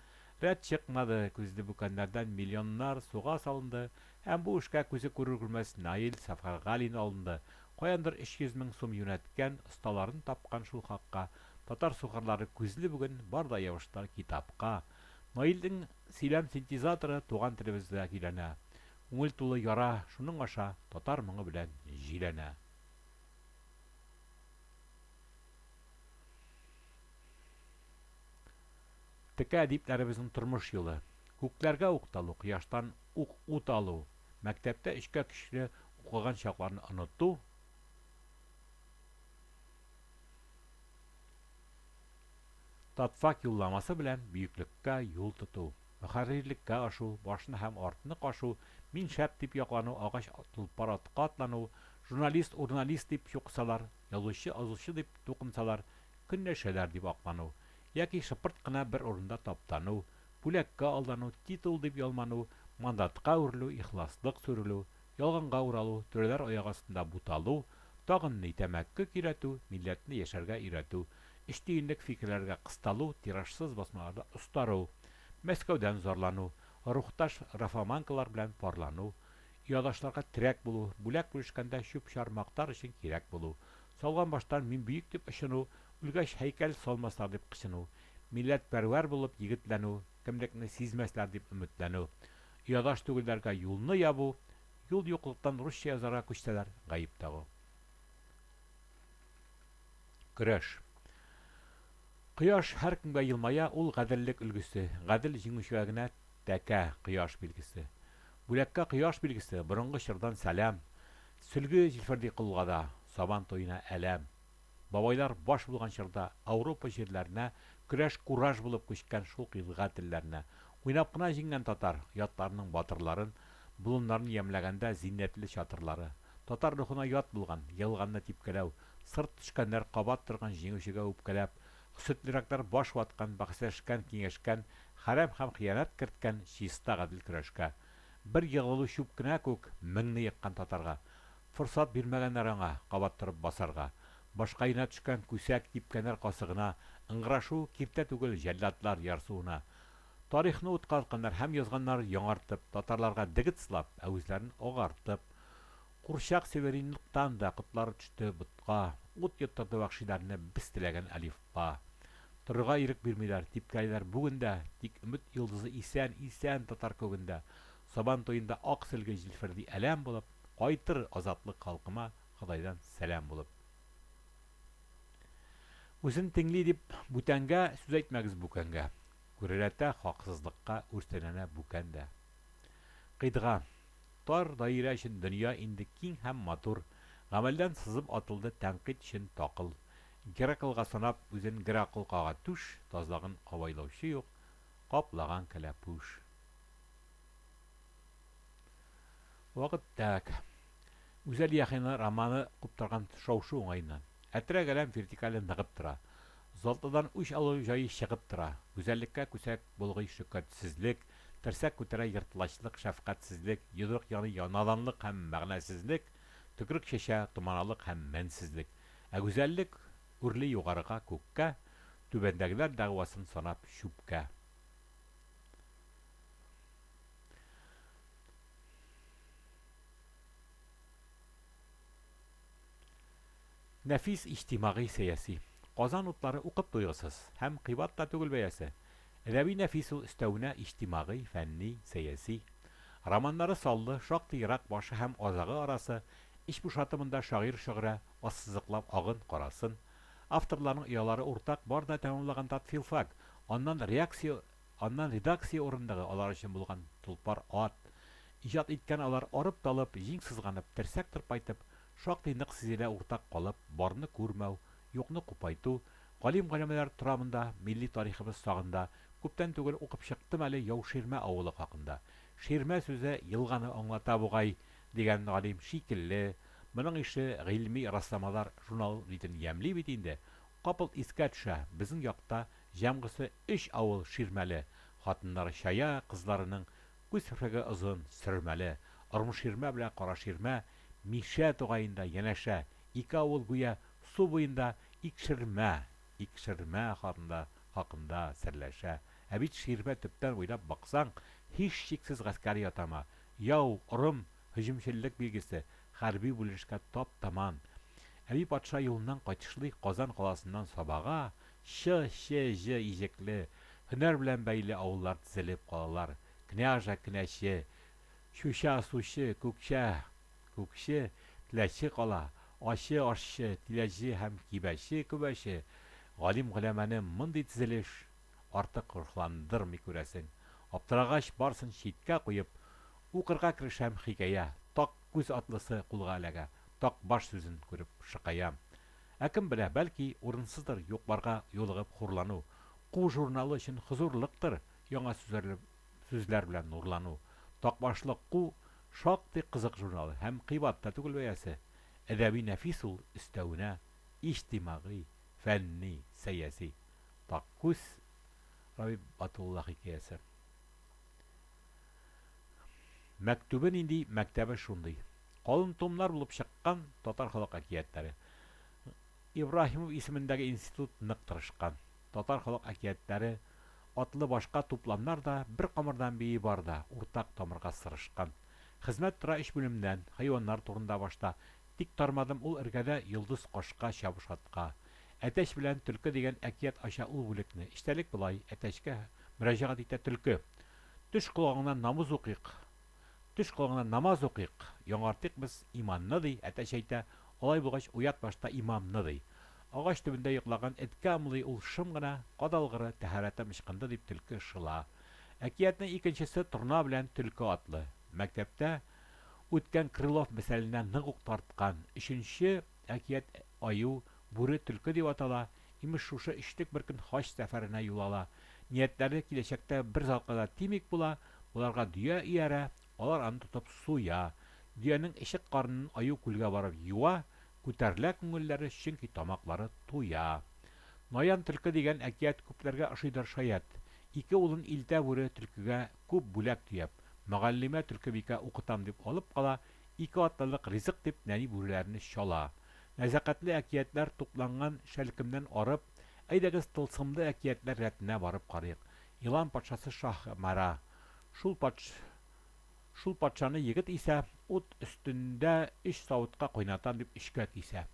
Speaker 1: Рәт чыкмады, күзле бүкәннәрдән миллионнар суга салынды һәм бу эшкә күзе күрер-күрмәс Наил Сәфәргалин алынды. Каяндыр 300 мең сум юнәткән, осталарын тапкан шул хакка. Татар сукырлары күзле бүген, бар да ябыштылар китапка. Наилнең сөйләм синтезаторы туган телебездә көйләнә. Күңел тулы яра шуның аша татар моңы белән җөйләнә. Текә әдипләребезнең тормыш юлы. Күкләргә укталу, кояштан ук ут алу, мәктәптә өчкә көчле укыган чакларны оныту, татфак юлламасы белән бөеклеккә юл тоту, мөхәррирлеккә ашу, башны һәм артны кашу, мин шәп дип яклану, агач тулпар атка атлану, журналист урналист дип чукысалар, язучы азучы дип тукынсалар, көнләшәләр дип аклану, яки шыпырт кына бер урында таптану, бүләккә алдану, титул дип ялману, мандатка үрелү, ихласлык сүрелү, ялганга уралу, түрәләр аяк астында буталу, тагын ни, тәмәке көйрәтү, милләтне яшәргә өйрәтү, өч тиенлек фикерләргә кысталу, тиражсыз басмаларда остару, Мәскәүдән зарлану, рухташ графоманкалар белән парлану, оядашларга терәк булу, бүләк бүлешкәндә чүп-чар мактар өчен кирәк булу, салган баштан мин бөек дип очыну, үлгәч һәйкәл салмаслар дип кычыну, милләтпәрвәр булып егетләнү, кемлекне сизмәсләр дип өметләнү, оядаш түгелләргә юлны ябу, юл юклыктан русча язарга күчсәләр, гаеп тагу. Көрәш. Кояш һәркемгә елмая, ул гаделлек өлгесе, гадел җиңүчегә генә тәкә, кояш билгесе. Бүләккә кояш билгесе, борынгы чордан сәлам. Сөлге җилферди колга да, сабан туена әләм. Бабайлар баш булган чорда Ауропа җирләренә көрәш кураж булып күчкән шул кыйлга телләренә. Уйнап кына җиңгән татар, ятларының батырларын, болыннарын ямьләгәндә зиннәтле чатырлары. Татар рухына ят булган, егылганны типкәләү, сырт төшкәннәр кабат торган җиңүчегә үпкәләп, хөсетлерәкләр баш ваткан, бәхәсләшкән, киңәшкән, хәрәм һәм хыянәт керткән чиста гадел көрәшкә. Бер егылу чүп кенә күк, меңне еккан татарга. Форсат бирмәгәннәр аңа кабат торып басарга. Башкаена төшкән күсәк типкәннәр касыгына, ыңгырашу киртә түгел җәлладлар ярсуына. Тарихны утка атканнар һәм язганнар яңартып, татарларга дегет сылап, ә үзләрен агартып. Курчак Северинлыктан да котлары төште ботка, ут йоттырды вәхшиләрне без теләгән әлифба. Торырга ирек бирмиләр, типкәлиләр бүген дә, тик өмет йолдызы исән, исән татар күгендә. Сабан туенда ак сөлге җилферди әләм булып, кайтыр азатлык халкыма Ходайдан сәлам булып. Үзен тиңли дип бүтәнгә сүз әйтмәгез бүкәнгә. Күрәләтә хаксызлыкка үрсәләнә бүкән дә. Кыйтга. Тар даирә өчен дөнья инде киң һәм матур. Гамәлдән сызып атылды тәнкыйть өчен такыл. Гераклга санап, үзен Геракл кага түш, тазлагын абайлаучы юк, каплаган кәләпүш. Вакыт тәк. Гүзәл Яхина романы куптарган шау-шу уңаеннан. Әтрәк-әләм вертикале ныгып тора. Затлыдан үч алу җае чыгып тора. Гүзәллеккә күсәк болгый шөкәтсезлек, терсәк күтәрә ертлачлык, шәфкатьсезлек, йодрык яный наданлык һәм мәгънәсезлек, төкрек чәчә томаналык һәм мәнсезлек. Ә гүзәллек үрли югарыга, күккә, түбәндәгеләр дәгъвасын санап чүпкә. Нәфис иҗтимагый сәяси. Казан утлары укып туйгысыз һәм кыйбат та түгел бәясе. Әдәби нәфис ул өстәвенә иҗтимагый, фәнни, сәяси. Романнары саллы, шактый ерак башы һәм азагы арасы, эч бушаты монда шагыйрь шөгърә, ассызыклап агын, карасын. Авторларның оялары уртак, бар да тәмамлаган татфилфак, аннан реакция Аннан редакция урындыгы алар өчен булган тулпар ат. Иҗат иткән алар арып-талып, җиң сызганып, терсәк тырпайтып, шактый нык сизелә уртак калып, барны күрмәү, юкны купайту. Галим-голәмәләр тора монда, милли тарихыбыз сагында. Күптән түгел укып чыктым әле Яуширмә авылы хакында. Ширмә сүзе елганы аңлата бугай, дигән галим шикелле. Моның ише гыйльми расламалар журнал битен ямьли бит инде. Капылт искә төшә, безнең якта Җәмгысе өч авыл ширмәле, Хатыннары чая, кызларының Күз керфеге озын, сөрмәле. Ормыширмә белән Караширмә Мишә тугаенда янәшә, Ике авыл гүя су буенда Икшермә, Икшермә хакында хакында серләшә. Ә бит ширмә төптән уйлап баксаң, һичшиксез гаскәри атама. Яу, орым, һөҗүмчеллек билгесе, хәрби бүленешкә тап-таман. Әби патша юлыннан кайтышлый Казан каласыннан Сабага, Ч, Ч, Ж иҗекле, һөнәр белән бәйле авыллар тезелеп калалар, Княжа, Кенәче, Чуча, Сучы, Күкчә, Күкче, Теләче кала, Ачы, Ашчы, Тиләҗе һәм Кибәче, Күбәче. Галим-голәмәне мондый тезелеш артык рухландырмый, күрәсең. Аптырагач, барысын читкә куеп, укырга керешәм, хикәя, Так күз атлысы кулга эләгә, Так баш сүзен күреп шыкаям. Ә кем белә, бәлки, урынсыздыр юк-барга юлыгып хурлану, Ку журналы өчен хозурлыктыр яңа сүзләр белән нурлану. Такбашлы Ку шактый кызык журнал һәм кыйбат та түгел бәясе. Әдәби нәфис ул, өстәвенә, иҗтимагый, фәнни, сәяси. Таккүз, Рабит Батулла хикәясе. Мәктүбе нинди, мәктәбе шундый. Калын томнар булып чыккан татар халык әкиятләре. Ибраһимов исемендәге институт нык тырышкан. Татар халык әкиятләре атлы башка тупламнар да бер камырдан бии бар да, уртак тамырга сырышкан. Хезмәт тора өч бүлемнән, хайваннар турында башта. Тик тармадым ул эргәдә йолдыз кашка чабыш атка. Әтәч белән төлке дигән әкият ача ул бүлекне. Эчтәлек болай, әтәчкә мөрәҗәгать итә төлке. Төш колагыңнан намуз укыйк. Төш колагыңнан намаз укыйк. Яңартыйк без иманны, ди, әтәч әйтә. Алай булгач, уят башта имамны, ди. Агач төбендә йоклаган эткә ымлый ул шым гына, кадалгыры, тәһарәтем ычкынды, дип төлке шыла. Әкиятнең икенчесе Торна белән төлке атлы. Мәктәптә үткән Крылов мисаленә нык ук тарткан. Өченче әкият Аю, бүре, төлке дип атала. Имеш, шушы өчлек бер көн хаҗ сәфәренә юл ала. Ниятләре киләчәктә бер затка да тимик була, боларга дөя иярә, алар аны тотып суя. Дөянең эчек-карынын аю күлгә барып юа, күтәрелә күңелләре, чөнки тамаклары туя. Наян төлке дигән әкият күпләргә ошыйдыр шаять. Ике улын илтә бүре төлкегә күп бүләк төяп. Мөгаллимә төлкебикә укытам дип алып кала, ике атналык ризык дип нәни бүреләрне чала. Нәзакәтле әкиятләр тупланган шәлкемнән арып, әйдәгез тылсымлы әкиятләр рәтенә барып карыйк. Елан патшасы Шаһ-Мара. Шул патш Шул патшаны егет исә, ут өстендә өч савытка кайнатам дип өчкә кисә.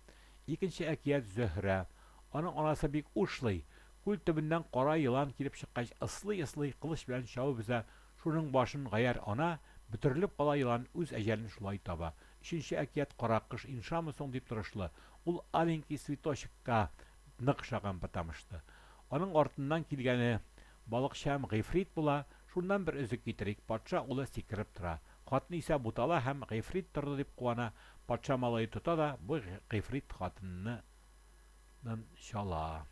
Speaker 1: Икенче әкият Зөһрә. Аның анасы бик ушлый. Күл төбеннән кара елан килеп чыккач, ыслый-ыслый кылыч белән чабып өзә шуның башын гаярь ана, бөтерелеп кала елан үз әҗәлен шулай таба. Өченче әкият Каракош иншамы соң дип торышлы, ул Аленький цветочек ка нык ошаган потамышты. Аның артыннан килгәне Балыкчы һәм Гыйфрит була, шуннан бер өзек китерик, патша улы сикереп тора. Хатыны исә бутала һәм гыйфрит торды дип куана. Патша малае тота да бу гыйфрит хатынны нын чала.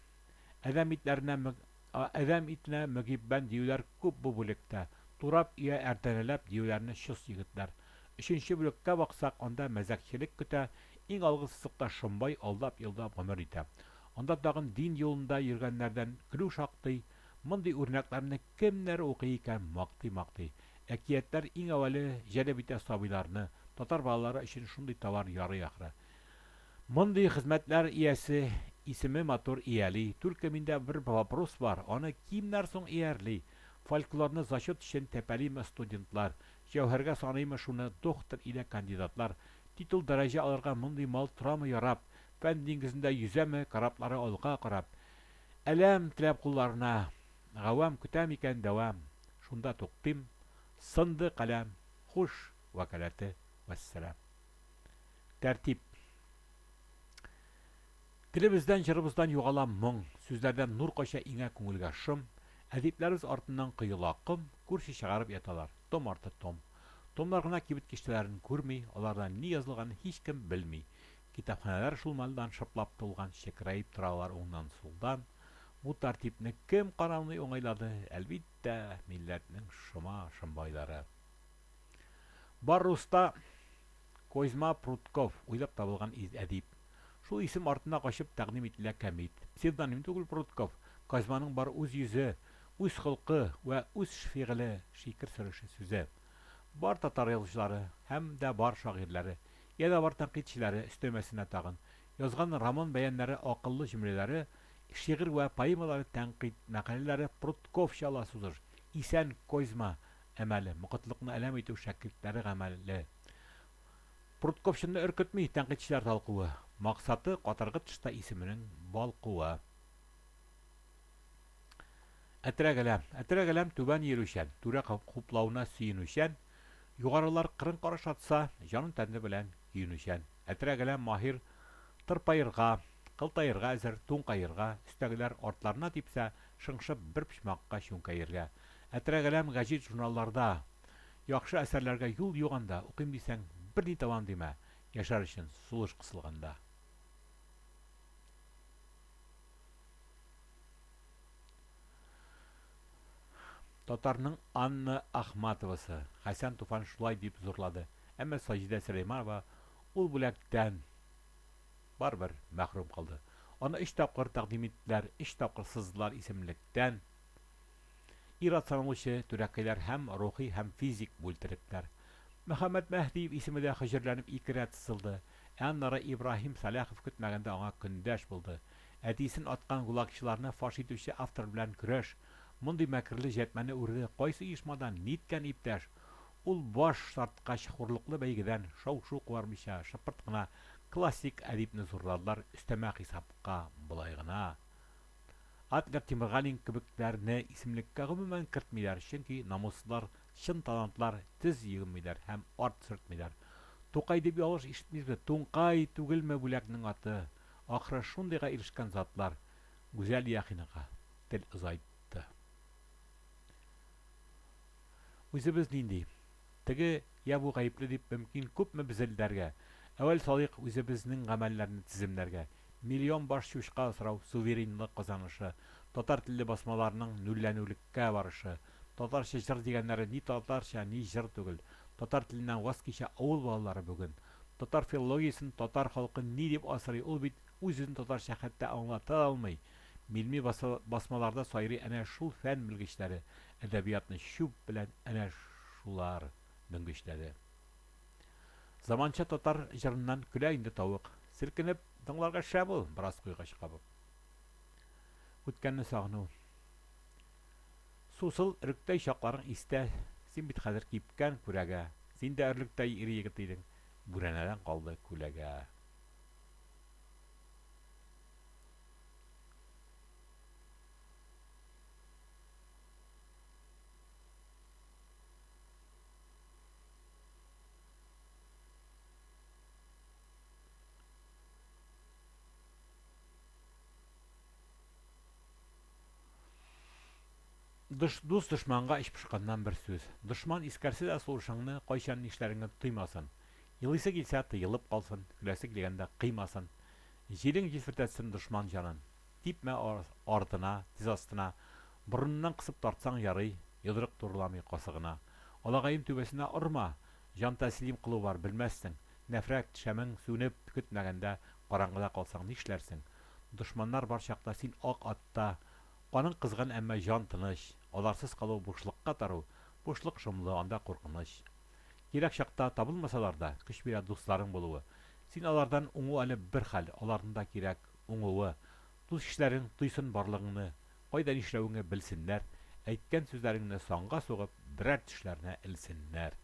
Speaker 1: Адәм итләренә адәм итенә мөгиббән диюләр күп бу бүлектә. Турап өя әрдәнәләп диюләрне чос егетләр. Өченче бүлеккә баксак, анда мәзәкчелек көтә, иң алгы сызыкта Шомбай алдап-йолдап гомер итә. Анда тагын дин юлында йөргәннәрдән көлү шактый. Мондый үрнәкләрне кемнәр укый икән мактый-мактый. Әкиятләр иң әүвәле җәлеп итә сабыйларны, татар балалары өчен шундый товар ярый ахры. Мондый хезмәтләр иясе исеме матур ияли, түлке миндә бер вопрос бар, аны кимнәр соң иярли? Фольклорны зачет өчен тәпәлиме студентлар, җәүһәргә саныймы шуны дохтыр илә кандидатлар? Титул дәрәҗә алырга мондый мал торамы ярап? Фән диңгезендә йөзәме кораблары алга карап? Әләм теләп кулларына, гавам көтә микән дәвам? Шунда туктыйм, сынды каләм, хуш, вәкаләте, вәссәлам. Тәртип. Телебездән, җырыбыздан югала моң, сүзләрдән нур кача иңә күңелгә шом, әдипләребез артыннан коела ком, күрше чыгарып яталар, том арты том. Томнар гына кибет киштәләрен күрми, аларда ни язылганын һичкем белми. Китапханәләр шул мәлдән шыплап тулган, чекерәеп торалар уңнан-сулдан. Бу тәртипне кем канауный уңайлады? Әлбиттә, милләтнең шома шомбайлары. Бар руста Козьма Прутков, уйлап табылган әдип. Шул исем артына качып тәкъдим ителә кәмит. Псевдоним түгел Прутков, Козьманың бар үз йөзе, үз холкы вә үз фигыле, шикер сөреше сүзе. Бар татар язучылары һәм дә бар шагыйрьләре, йә дә бар тәнкыйтьчеләре өстәмәсенә тагын, язган роман-бәяннәре, акыллы җөмләләре, шигырь вә поэмалары, тәнкыйть мәкаләләре Прутковча ала сузыш, исән Козьма әмәле, мокытлыкны әләм итү шәкертләре гамәле. Прутковчыны өркетми тәнкыйтьчеләр талкуы, максаты, катыргы тышта исеменең балкуы. Әтрәк-әләм. Әтрәк-әләм түбән иелүчән, түрә хуплавына сөенүчән, югарылар кырын караш атса, җанын-тәне белән көенүчән. Әтрәк-әләм маһир тырпаерга, кылтаерга әзер, туңкаерга, өстәгеләр артларына типсә, шыңшып бер почмакка чүңкәергә. Әтрәк-әләм гәҗит-журналларда яхшы әсәрләргә юл юк анда, укыйм дисәң, берни табам димә, яшәр өчен сулыш кысылганда. Татарның Анна Ахматовасы, Хәсән Туфан шулай дип зурлады. Әмма Саҗидә Сөләйманова ул бүләктән барыбер мәхрүм калды. Аны өч тапкыр тәкъдим иттеләр, өч тапкыр сыздылар исемлектән. Ир-ат саналучы түрәкәйләр һәм рухи һәм физик бүлтерекләр. Мөхәммәт Мәһдиев исеме дә хөҗерләнеп ике рәт сызылды. Ә аннары Ибраһим Сәлахов көтмәгәндә аңа көндәш булды. Әтисен аткан гулагчыларны фаш итүче автор белән көрәш, мондый мәкерле җәтмәне үрде кайсы оешмадан, ниткән иптәш? Ул баш тарткач, хурлыклы бәйгедән шау-шу кубармыйча, шыпырт кына классик әдипне зурладылар, өстәмә хисапка болай гына. Адлер Тимергалин кебекләрне исемлеккә гомумән кертмиләр, чөнки намуссызлар, чын талантлар тез йөгенмиләр һәм арт сөртмиләр. Тукай дип ялгыш ишетмибезме? Туңкай түгелме бүләкнең аты? Ахры, шундыйга ирешкән затлар Гүзәл Яхинага тел озайтты. Үзебез нинди? Теге йә бу гаепле дип мөмкин күпме безелдәргә? Әүвәл салыйк үзебезнең гамәлләрне теземнәргә. Миллион баш чучка асрау, суверенлык казанышы, татар телле басмаларның нүлләнүлеккә барышы, татарча җыр дигәннәре ни татарча, ни җыр түгел, татар теленнән ваз кичә авыл балалары бүген. Татар филологиясен татар халкы ни дип асрый, ул бит үз-үзен татарча хәтта аңлата да алмый. Милми басмаларда сайрый әнә шул фән белгечләре, әдәбиятны чүп белән әнә шулар дөңгечләде. Заманча татар җырыннан көлә инде тавык. Селкенеп тыңларга шәп ул, бераз куйгач кабып. Үткәнне сагыну. Сусыл өректәй чакларың истә, син бит хәзер кипкән күрәгә. Син дә өрлектәй ир-егет идең, бүрәнәдән калды күләгә. Дус дошманга эч пошканнан бер сүз. Дошман искәрсә дә сулышыңны, кайчан нишләреңне тоймасын. Елыйсы килсә, тыелып калсын, көләсе килгәндә кыймасын. Җилең җилфердәтсен дошман җанын. Типмә артына, тез астына. Борыныннан кысып тартсаң ярый, йодрык турыламый касыгына. Алагаем түбәсенә орма! Җан тәслим кылу бар, белмәссең. Нәфрәт шәмең сүнеп, көтмәгәндә караңгыда калсаң нишләрсең? Дошманнар бар чакта син ак атта. Каның кызган, әмма җан тыныч. Аларсыз калу бушлыкка тару. Бушлык шомлы, анда куркыныч. Кирәк чакта табылмасалар да, көч бирә дусларың булуы. Син алардан уңу әле бер хәл, аларның да кирәк уңуы. Дус-ишләрең тойсын барлыгыңны, кайда нишләвеңне белсеннәр, әйткән сүзләреңне санга сугып, берәр төшләренә элсеннәр.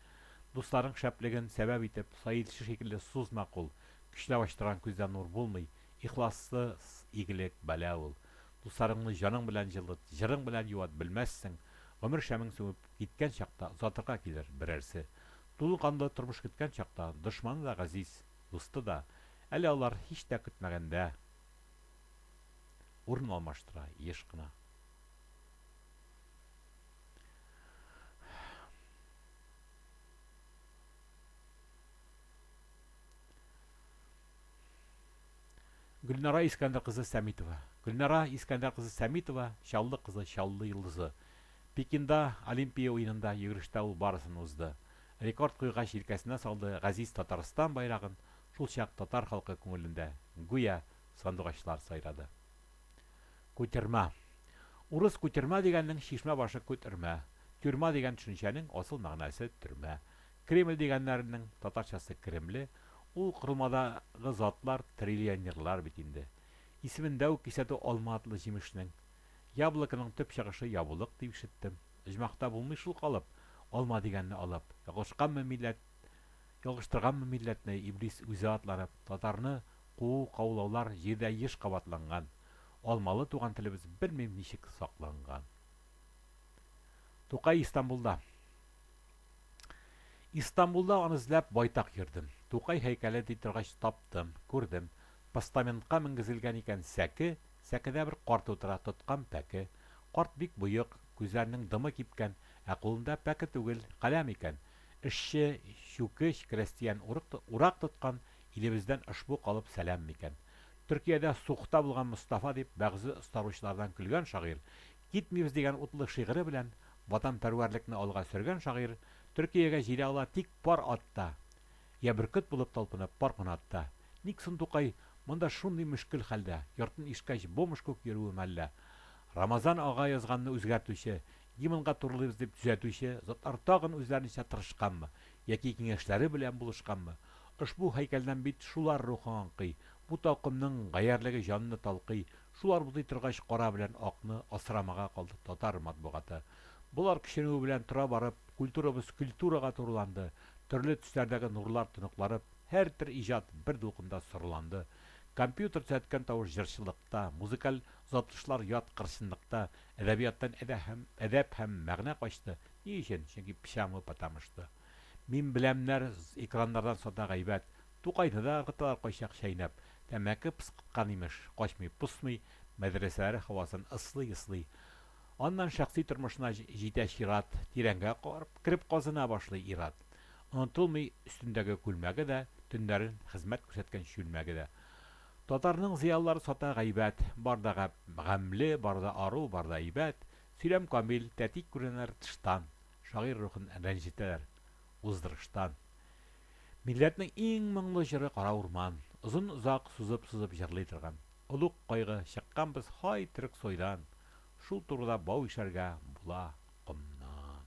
Speaker 1: Дусларың шәплеген сәбәп итеп, саилче шикелле сузма кул. Көчләп ачтырган күздә нур булмый, ихлассыз игелек, бәла ул. Дусларыңны җаның белән җылыт, җырың белән юат, белмәссең, гомер шәмең сүнеп киткән чакта озатырга килер берәрсе. Тулы канлы тормыш көткән чакта дошманы да газиз, дусты да. Әле алар һич тә көтмәгәндә урын алмаштыра еш кына. Гөлнара Искәндәр кызы Сәмитова. Гөлнара Искәндәр кызы Сәмитова, Чаллы кызы, Чаллы йолдызы. Пекинда Олимпия уенында йөгерештә ул барысын узды. Рекорд куйгач җилкәсенә салды газиз Татарстан байрагын, шул чак татар халкы күңелендә, гүя, сандугачлар сайрады. Кутерма. Урыс кутерма дигәннең чишмә башы күт өрмә. Тюрьма дигән төшенчәнең асыл мәгънәсе төрмә. Кремль дигәннәренең татарчасы Кремле, ул корылмадагы затлар триллионерлар бит инде. Исемендә үк кисәтү алма атлы җимешнең. Яблоконың төп чыгышы ябулык дип ишеттем. Оҗмахта булмый шул калып, алма дигәнне алып. Ялгышканмы милләт, ялгыштырганмы милләтне иблис үзе атланып, татарны куу-каулаулар җирдә еш кабатланган. Алмалы туган телебез белмим ничек сакланган. Тукай Истанбулда. Истанбулда аны эзләп байтак йөрдем. Тукай һәйкәле ди торгач таптым, күрдем. Постаментка менгезелгән икән сәке, сәкедә бер карт утыра, тоткан пәке. Карт бик боек, күзләренең дымы кипкән, ә кулында пәке түгел, каләм икән. Эшче, чүкеч, крәстиян урык, урак тоткан, илебездән ошбу калып сәлам микән. Төркиядә сухта булган Мостафа дип бәгъзе остаручылардан көлгән шагыйрь, Китмибез дигән утлы шигыре белән ватанпәрвәрлекне алга сөргән шагыйрь Төркиягә җилә ала тик пар атта, йә бөркет булып талпынып пар канатта. Ник сон Тукай монда шундый мөшкел хәлдә, йортын ишкәч бомж күк йөрүе мәллә? Рамазан ага язганны үзгәртүче, гимнга турылыйбыз дип төзәтүче затлар тагын үзләренчә тырышканмы, яки киңәшләре белән булышканмы? Ошбу һәйкәлдән бит шулар рухы аңкый, бу такымның гаярьлеге җанны талкый, Шулар бутый торгач, кара белән акны асрамага калды татар матбугаты. Болар көчәнүе белән тора барып, культурабыз көлтурага турыланды, төрле төсләрдәге нурлар тоныкларып, һәр төр иҗат бер дулкында сорыланды. Компьютер төзәткән тавыш җырчылыкта, музыкаль озатышлар ят кырчынлыкта, әдәбияттан әдә һәм әдәп һәм мәгънә качты. Ни өчен? Чөнки пчамы потамышты. Мин беләмнәр экраннардан сата гайбәт, Тукайны да ыргыталар кайчак чәйнәп. Тәмәке пыскыткан, имеш, качмый-посмый, мәдрәсәләр һавасын ыслый-ыслый. Аннан шәхси тормышына җитә чират, тирәнгә кереп казына башлый ир-ат. Онытылмый өстендәге күлмәге дә, төннәрен хезмәт күрсәткән чүлмәге дә. Татарның зыялылары сата гайбәт, бар да гамьле, бар да ару, бар да әйбәт. Сөйләм камил, тәти күренәләр тыштан, шагыйрь рухын рәнҗетәләр уздырыштан. Милләтнең иң моңлы җыры Кара урман, Озын-озак сузып-сузып җырлый торган. Олуг кайгы, чыкканбыз һай Төрексойдан, Шул турыда бау ишәргә була комнан.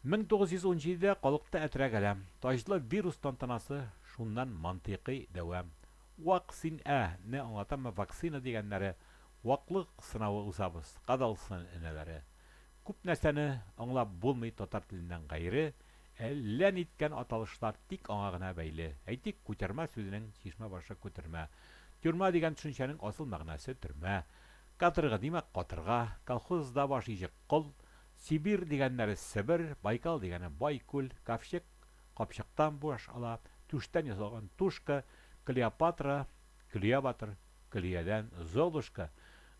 Speaker 1: 1917 дә калыкты әтрәк әләм, Таҗлы вирус тантанасы, шуннан мантыйкый дәвам. Вак син ә не аңлатамы вакцина дигәннәре, Ваклык сынавы узабыз, кадалсын энәләре. Күп нәрсәне аңлап булмый татар теленнән гайре, әллә ниткән аталышлар тик аңа гына бәйле. Әйтик, күтәрмә сүзенең чишмә башы күтермә. Тюрьма дигән төшенчәнең асыл мәгънәсе төрмә. Каторга, димәк, катырга, колхозда баш иҗек кол, Сибирь дигәннәре Себер, Байкал дигәне Байкүл, ковчег капчыктан баш ала, түштән ясалган тушка, Клеопатра, Көлия батыр, Көлиядән Золушка.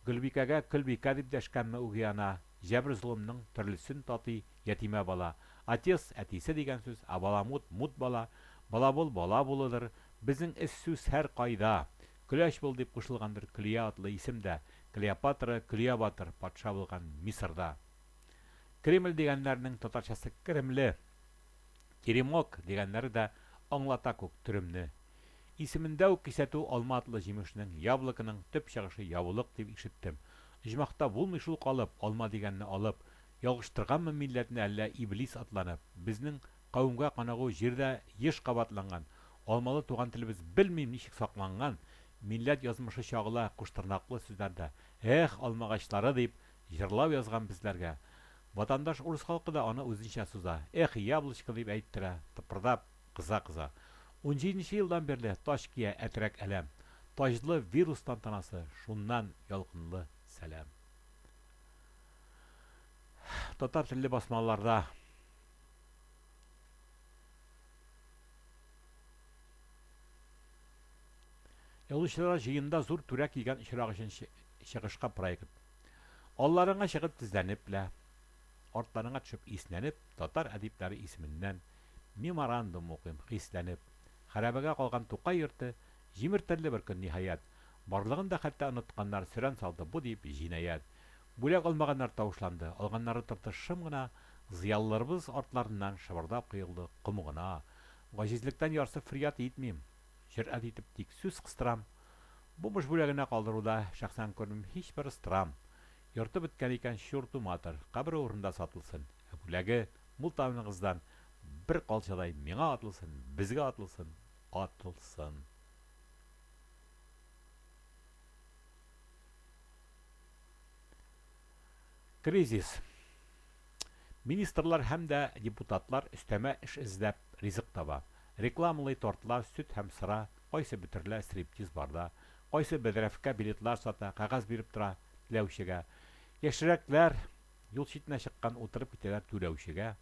Speaker 1: Гөлбикәгә Көлбикә дип дәшкәнме үги ана, Җәбер-золымның төрлесен татый ятимә бала. Отец, әтисе дигән сүз, ә баламут, мут бала, балабол, бала булыдыр. Безнең эз сүз һәркайда. Көләч бул дип кушылгандыр Көлия атлы исем дә. Клеопатра, Көлия батыр, патша булган Мисырда. Кремль дигәннәренең татарчасы керемле. Теремок дигәннәре дә аңлата күк төремне. Исемендә үк кисәтү алма атлы җимешнең, яблоконың, төп чыгышы ябулык дип ишеттем. Оҗмахта булмый шул калып, алма дигәнне алып. Ялгыштырганмы милләтне әллә иблис атланып? Безнең кавемгә каныгу җирдә еш кабатланган. Алмалы туган телебез белмим ничек сакланган. Милләт язмышы чагыла куштырнаклы сүзләрдә. Эх, алмагачлары дип, җырлау язган безләргә. Ватандаш урыс халкы да аны үзенчә суза. Эх, яблочко дип әйттерә, тыпырдап, кыза-кыза. Унҗиденче елдан бирле таҗ кия әтрәк әләм. Таҗлы вирус тантанасы, шуннан ялкынлы сәлам. Татар телле басмаларда. Язучылар җыенында зур түрә килгән очрак өчен чыгышка проект. Алларыңа чыгып тезләнеп лә, артларыңа төшеп иснәнеп, татар әдипләре исеменнән меморандум укыйм, хисләнеп. Хәрабәгә калган Тукай йорты җимертелде бер көн, ниһаять. Барлыгын да хәтта онытканнар, сөрән салды бу дип җинаять. Бүләк алмаганнар тавышланды, алганнары торды шым гына, зыялыларыбыз артларыннан шыбырдап коелды ком гына. Гаҗизлектән ярсып фөрьяд итмим, җөрьәт итеп тик сүз кыстырам. Бу-буш бүләгенә калдыруда шәхсән күрмим һичбер ыстрам. Йорты беткән икән, чурту матер, кабере урынында сатылсын, ә бүләге мул табыныгыздан бер калчадай миңа атылсын, безгә атылсын, атылсын. Кризис. Министрлар һәм дә депутатлар өстәмә эш эзләп ризык таба. Рекламалый тортлар, сөт һәм сыра, кайсы бөтерелә стриптиз барда, кайсы бәдрәфкә билетлар сата, кәгазь биреп тора теләүчегә. Яшьрәкләр юл читенә чыккан утырып китәләр түләүчегә.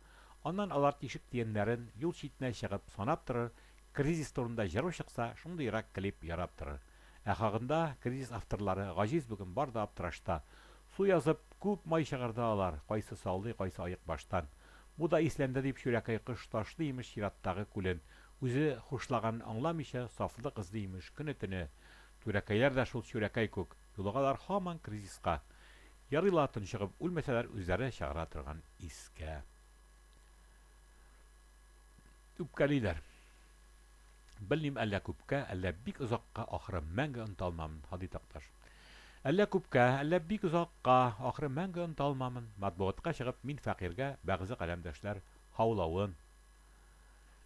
Speaker 1: Аннан алар тишек тиеннәрен юл читенә чыгып санап торыр, кризис турында җыру чыкса, шундыйрак клип ярап торыр. Ә хагында кризис авторлары гаҗиз бүген бар да аптырашта. Су язып, күп май чыгарды алар, кайсы салдый, кайсы аек баштан. Бу да исләнде дип чүрәкәй кош ташлый имеш чираттагы күлен. Үзе хушлаганын аңламыйча, сафлык эзли имеш көне-төне. Түрәкәйләр дә шул чүрәкәй күк, юлыгалар һаман кризиска. Ярый ла тончыгып үлмәсәләр үзләре чыгара торган искә. Үпкәлиләр. Белмим, әллә күпкә, әллә бик озакка, ахыры мәңге оныта алмамын, Һади Такташ. Әллә күпкә, әллә бик озакка, ахыры мәңге оныта алмамын, матбугатка чыгып, мин фәкыйрьгә бәгъзе каләмдәшләр һаулавын.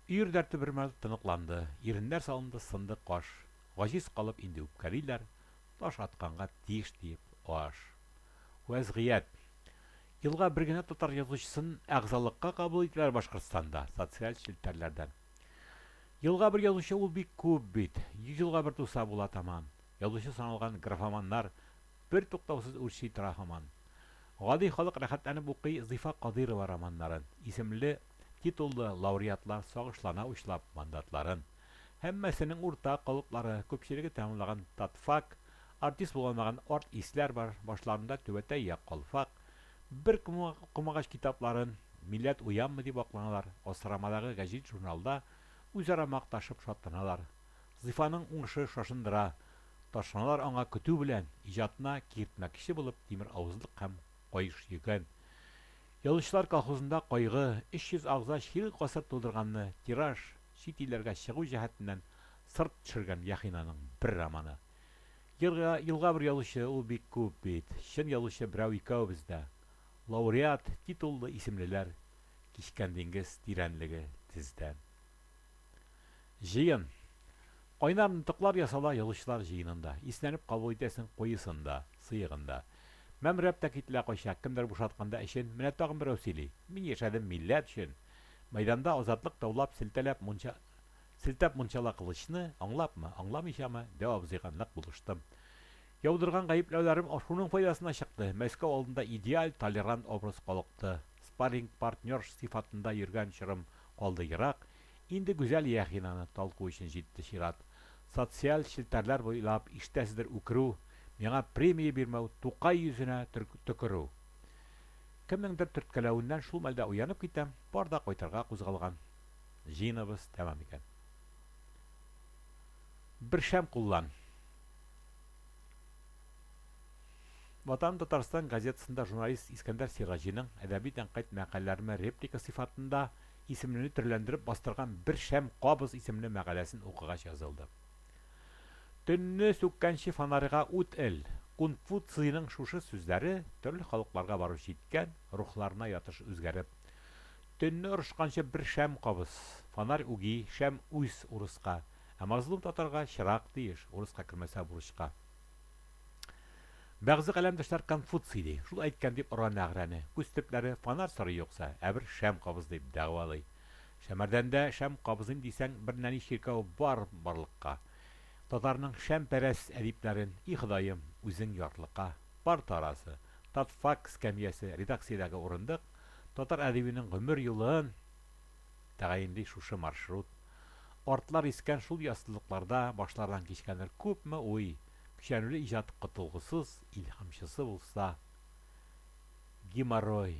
Speaker 1: Өер дәрте бермәл тоныкланды, иреннәр салынды, сынды каш. Гаҗиз калып инде үпкәлиләр, таш атканга тиеш диеп аш. Вәзгыять. Елга бер генә татар язучысын әгъзалыкка кабул итәләр Башкортстанда, социаль челтәрләрдән. Елга бер язучы ул бик күп бит. 100 елга бер туса була таман. Язучы саналган графоманнар бер туктаусыз үрчи тора һаман. Гади халык рәхәтләнеп укый Зифа Кадыйрова романнарын. Исемле, титуллы лауреатлар сагышлана учлап мандатларын. Һәммәсенең уртак калыплары, күпчелеге тәмамлаган татфак, артист була алмаган арт исләр бар, башларында түбәтәй я калфак. Бер комагач китапларын милләт уянмый дип акланалар, асрамадагы гәҗит-журналда үзара макташып шатланалар. Зифаның уңышы шашындыра, ташланалар аңа көтү белән, иҗатына киертмәкче булып тимер авызлык һәм каеш йөгән. Язучылар колхозында кайгы, 300 әгъза чирек гасыр тудырганны, тираж, чит илләргә чыгу җәһәтеннән сырт төшергән Яхинаның бер романы. Елга, елга бер язучы, ул бик күп бит. Чын язучы берәү-икәү бездә. Лауреат, титуллы исемлеләр кичкән диңгез тирәнлеге тездән. Җыен. Кайнар нотыклар ясала язучылар җыенында. Иснәнеп кабул итәсең куесын да, сыегын да. Мәмрәп тә кителә кайчак, кемдер бушатканда эчен, менә тагын берәү сөйли, Мин яшәдем милләт өчен! Мәйданда азатлык даулап, селтәләп мунча Селтәп мунчала кылычны, аңлапмы, аңламыйчамы, дәү абзыйга нык булыштым. Яудырган гаепләүләрем шуның файдасына чыкты, Мәскәү алдында идеаль толерант образ калыкты. Спарринг-партнер сыйфатында йөргән чорым калды ерак, инде Гүзәл Яхинаны талку өчен җитте чират. Социаль челтәрләр буйлап ишетәсездер үкерү, Миңа премия бирмәү, Тукай йөзенә төкерү. Кемнеңдер төрткәләвеннән шул мәлдә уянып китәм, бар да кайтырга кузгалган. Җыеныбыз тәмам икән. Бер шәм куллан. Ватаным Татарстан газетасында журналист Искәндәр Сираҗиның әдәби тәнкыйть мәкаләләремә реплика сыйфатында исемлене төрләндереп бастырган Бер шәм кабыз исемле мәкаләсен укыгач язылды. Төнне сүккәнче фонарьга ут эл! Кунфуцийның шушы сүзләре төрле халыкларга барып җиткән, рухларына ятыш үзгәреп. Төнне орышканчы бер шәм кабыз. Фонарь үги, шәм үз урыска. Ә мазлум татарга чырак тиеш, урыска кермәсә бурычка. Бәгъзе каләмдәшләр Конфуций ди, шул әйткән дип ора нәгърәне. Күз төпләре фонарь сорый юкса, ә бер шәм кабыз дип дәгъвалый. Шәмәрдәндә шәм кабызыйм дисәң, бер нәни чиркәү бар барлыкка. Татарның шәмпәрәс әдипләрен, и Ходаем, үзең ярлыка. Парта арасы, татфак эскәмиясе, редакциядәге урындык, татар әдибенең гомер юлын тәгаенли шушы маршрут. Артлар искән шул яссылыкларда башлардан кичкәндер күпме уй, көчәнүле иҗат котылгысыз илһамчысы булса. Геморрой.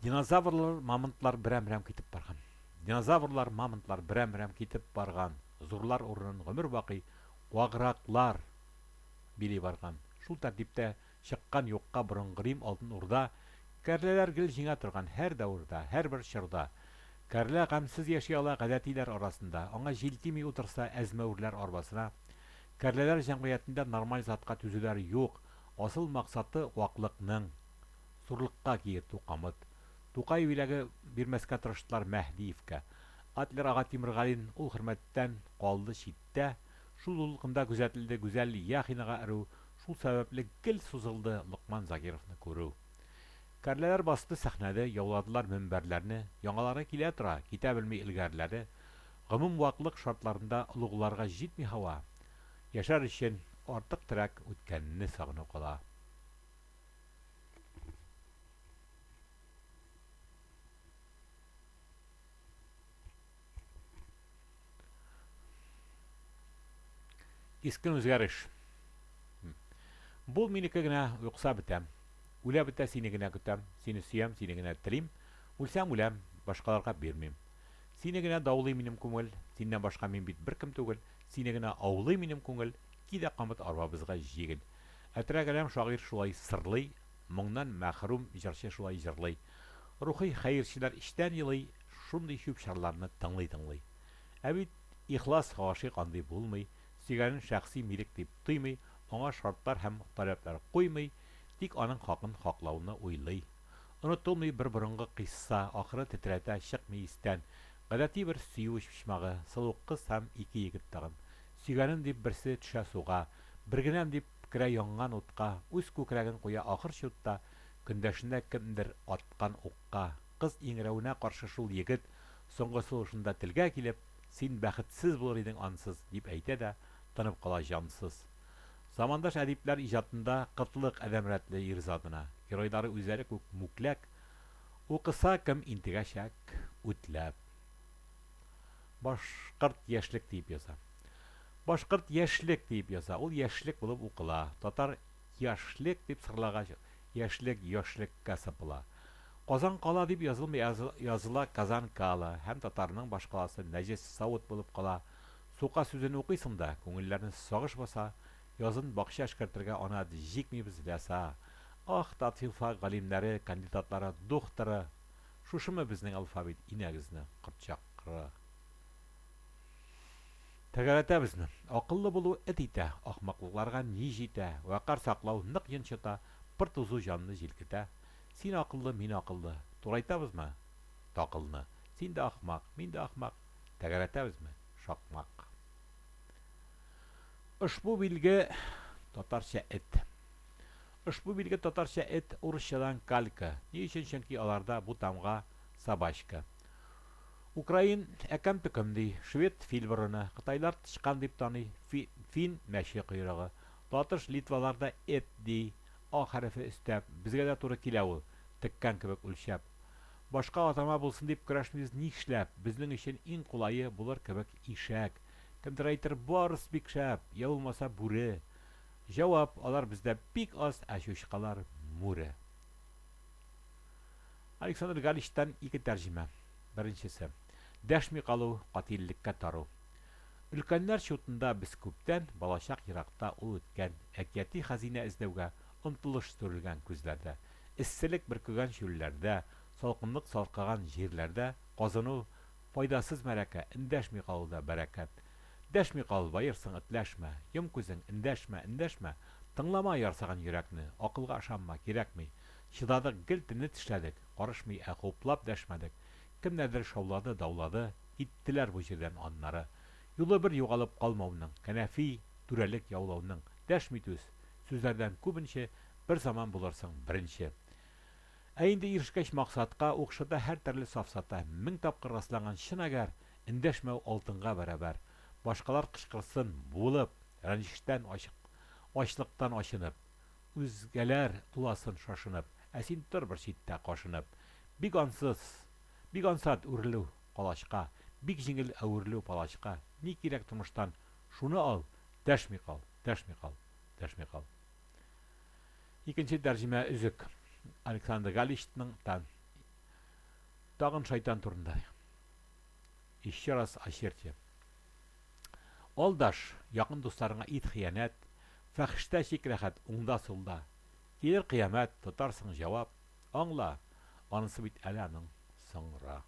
Speaker 1: Динозаврлар, мамонтлар берәм-берәм китеп барган. Динозаврлар, мамонтлар берәм-берәм китеп барган. Зурлар урынын гомер бакый ваграклар били барган. Шул тәртиптә чыккан юкка борынгы Рим, Алтын Урда. Кәрләләр гел җиңә торган һәр дәвердә, һәрбер чорда. Кәрлә гамьсез яши ала гадәтиләр арасында. Аңа җил тими утырса әзмәверләр арбасына. Кәрләләр җәмгыятендә нормаль затка түзүләр юк. Асыл максаты ваклыкның. Зурлыкка киертү камыт. Тукай бүләге бирмәскә тырыштылар Мәһдиевкә. Адлер ага Тимергалин ул хөрмәттән калды читтә. Шул дулкында күзәтелде Гүзәл Яхинага эрү, шул сәбәпле гел сузылды Локман Закировны күрү. Кәрләләр басты сәхнәде, яуладылар мөнбәрләрне, яңалары килә тора, китә белми элгәрләре. Гомум ваклык шартларында олугларга җитми һава. Яшәр өчен артык терәк үткәнне сагыну кала. Кискен үзгәреш. Бул минеке генә, юкса бетәм. Үлә бетә сине генә көтәм, сине сөям, сине генә телим. Үлсәм үләм, башкаларга бирмим. Сине генә даулый минем күңел, синнән башка мин бит беркем түгел. Сине генә аулый минем күңел, ки дә камыт арбабызга җигел. Әтрәк-әләм шагыйрь шулай сырлый, моңнан мәхрүм җырчы шулай җырлый. Рухи хәерчеләр эчтән елый, шундый чүп-чарларны тыңлый-тыңлый. Ә бит ихлас гашыйк андый булмый, сөйгәнен шәхси милек дип тоймый, аңа шартлар һәм таләпләр куймый, тик аның хакын хаклауны уйлый. Онытылмый бер борынгы кыйсса, ахыры тетрәтә, чыкмый истән. Гадәти бер сөю өчпочмагы, сылу кыз һәм ике егет тагын. Сөйгәнем дип берсе төшә суга, бергенәм дип керә янган утка, үз күкрәген куя ахыр чутта, көндәшенә кемдер аткан укка. Кыз иңрәвенә каршы шул егет, соңгы сулышында телгә килеп, Син бәхетсез булыр идең ансыз, дип әйтә дә, тынып кала җансыз. Замандаш әдипләр иҗатында кытлык адәм рәтле ир затына. Геройлары үзләре күк мүкләк, укыса кем интегәчәк үтләп. Башкорт яшьлек диеп яза. Башкорт яшьлек диеп яза. Ул яшьлек булып укыла. Татар яшьлек дип сырлагач, яшьлек яшьлеккә сыпыла. Казан кала дип язылмый, языла Казан кала һәм татарның башкаласы нәҗес савыт булып кала. Сука сүзен укыйсың да, күңелләрне сагыш баса, язын бакча эшкәртергә ана җикмибез ләса. Ах, татфилфак галимнәре, кандидатлары, духтыры! Шушымы безнең алфавит, инәгезне, кортчакры? Тәгәрәтәбезме? Акыллы булу эт итә, ахмаклыкларга ни җитә, вәкарь саклау нык йончыта, пыр тузу җанны җилкетә. Син акыллы, мин акыллы, турайтабызмы такылны? Син дә ахмак, мин дә ахмак, тәгәрәтәбезме шакмак? Ошбу билге татарча эт. Ошбу билге татарча эт, урысчадан калька. Ни өчен? Чөнки аларда бу тамга собачка. Украин әкәм-төкем ди, швед фил борыны, кытайлар тычкан дип таный, фин мәче койрыгы. Латыш литваларда эт ди, а хәрефе өстәп, безгә дә туры килә ул, теккән кебек үлчәп. Башка атама булсын дип көрәшмибез нишләп, безнең өчен иң кулае булыр кебек ишәк. Кемдер әйтер, барс бик шәп, я булмаса бүре. Җавап, алар бездә бик аз, ә чучкалар мүре. Александр Галичтан ике тәрҗемә. Беренчесе. Дәшми калу, катиллеккә тару. Өлкәннәр чутында без күптән, балачак еракта ул үткән, әкияти хәзинә эзләүгә омтылыш сүрелгән күзләрдә, эсселек бөркегән чүлләрдә, салкынлык саркыган җирләрдә казыну файдасыз мәрәкә, эндәшми калуда бәрәкәт. Дәшми кал, баерсың, этләшмә, йом күзең, эндәшмә, эндәшмә, тыңлама ярсыган йөрәкне, акылга ышанма, кирәкми. Чыдадык, гел телне тешләдек, карышмый, ә хуплап дәшмәдек. Кемнәрдер шаулады, даулады, киттеләр бу җирдән аннары. Юлы бер югалып калмауның, кәнәфи, түрәлек яулауның. Дәшми түз, сүзләрдән күбенче, бер заман булырсың беренче. Ә инде ирешкәч максатка, укшыта һәртөрле сафсата, 1000 тапкыр расланган чын әгәр, эндәшмәү алтынга бәрабәр. Башкалар кычкырсын, буылып, рәнҗештән ачык, ачлыктан ачынып. Үзгәләр туласын шашынып, ә син тор бер читтә кашынып. Бик ансыз, бик ансат үрелү калачка, бик җиңел әверелү палачка. Ни кирәк тормыштан, шуны ал, дәшми кал, дәшми кал, дәшми кал. Икенче тәрҗемә өзек. Александр Галичның тан. Тагын шайтан турында. Еще раз о черте. Алдаш, якын дусларыңа ит хыянәт, фәхештә чик рәхәт, уңда-сулда. Килер кыямәт, тотарсың җавап, аңла, анысы бит әле аның соңра.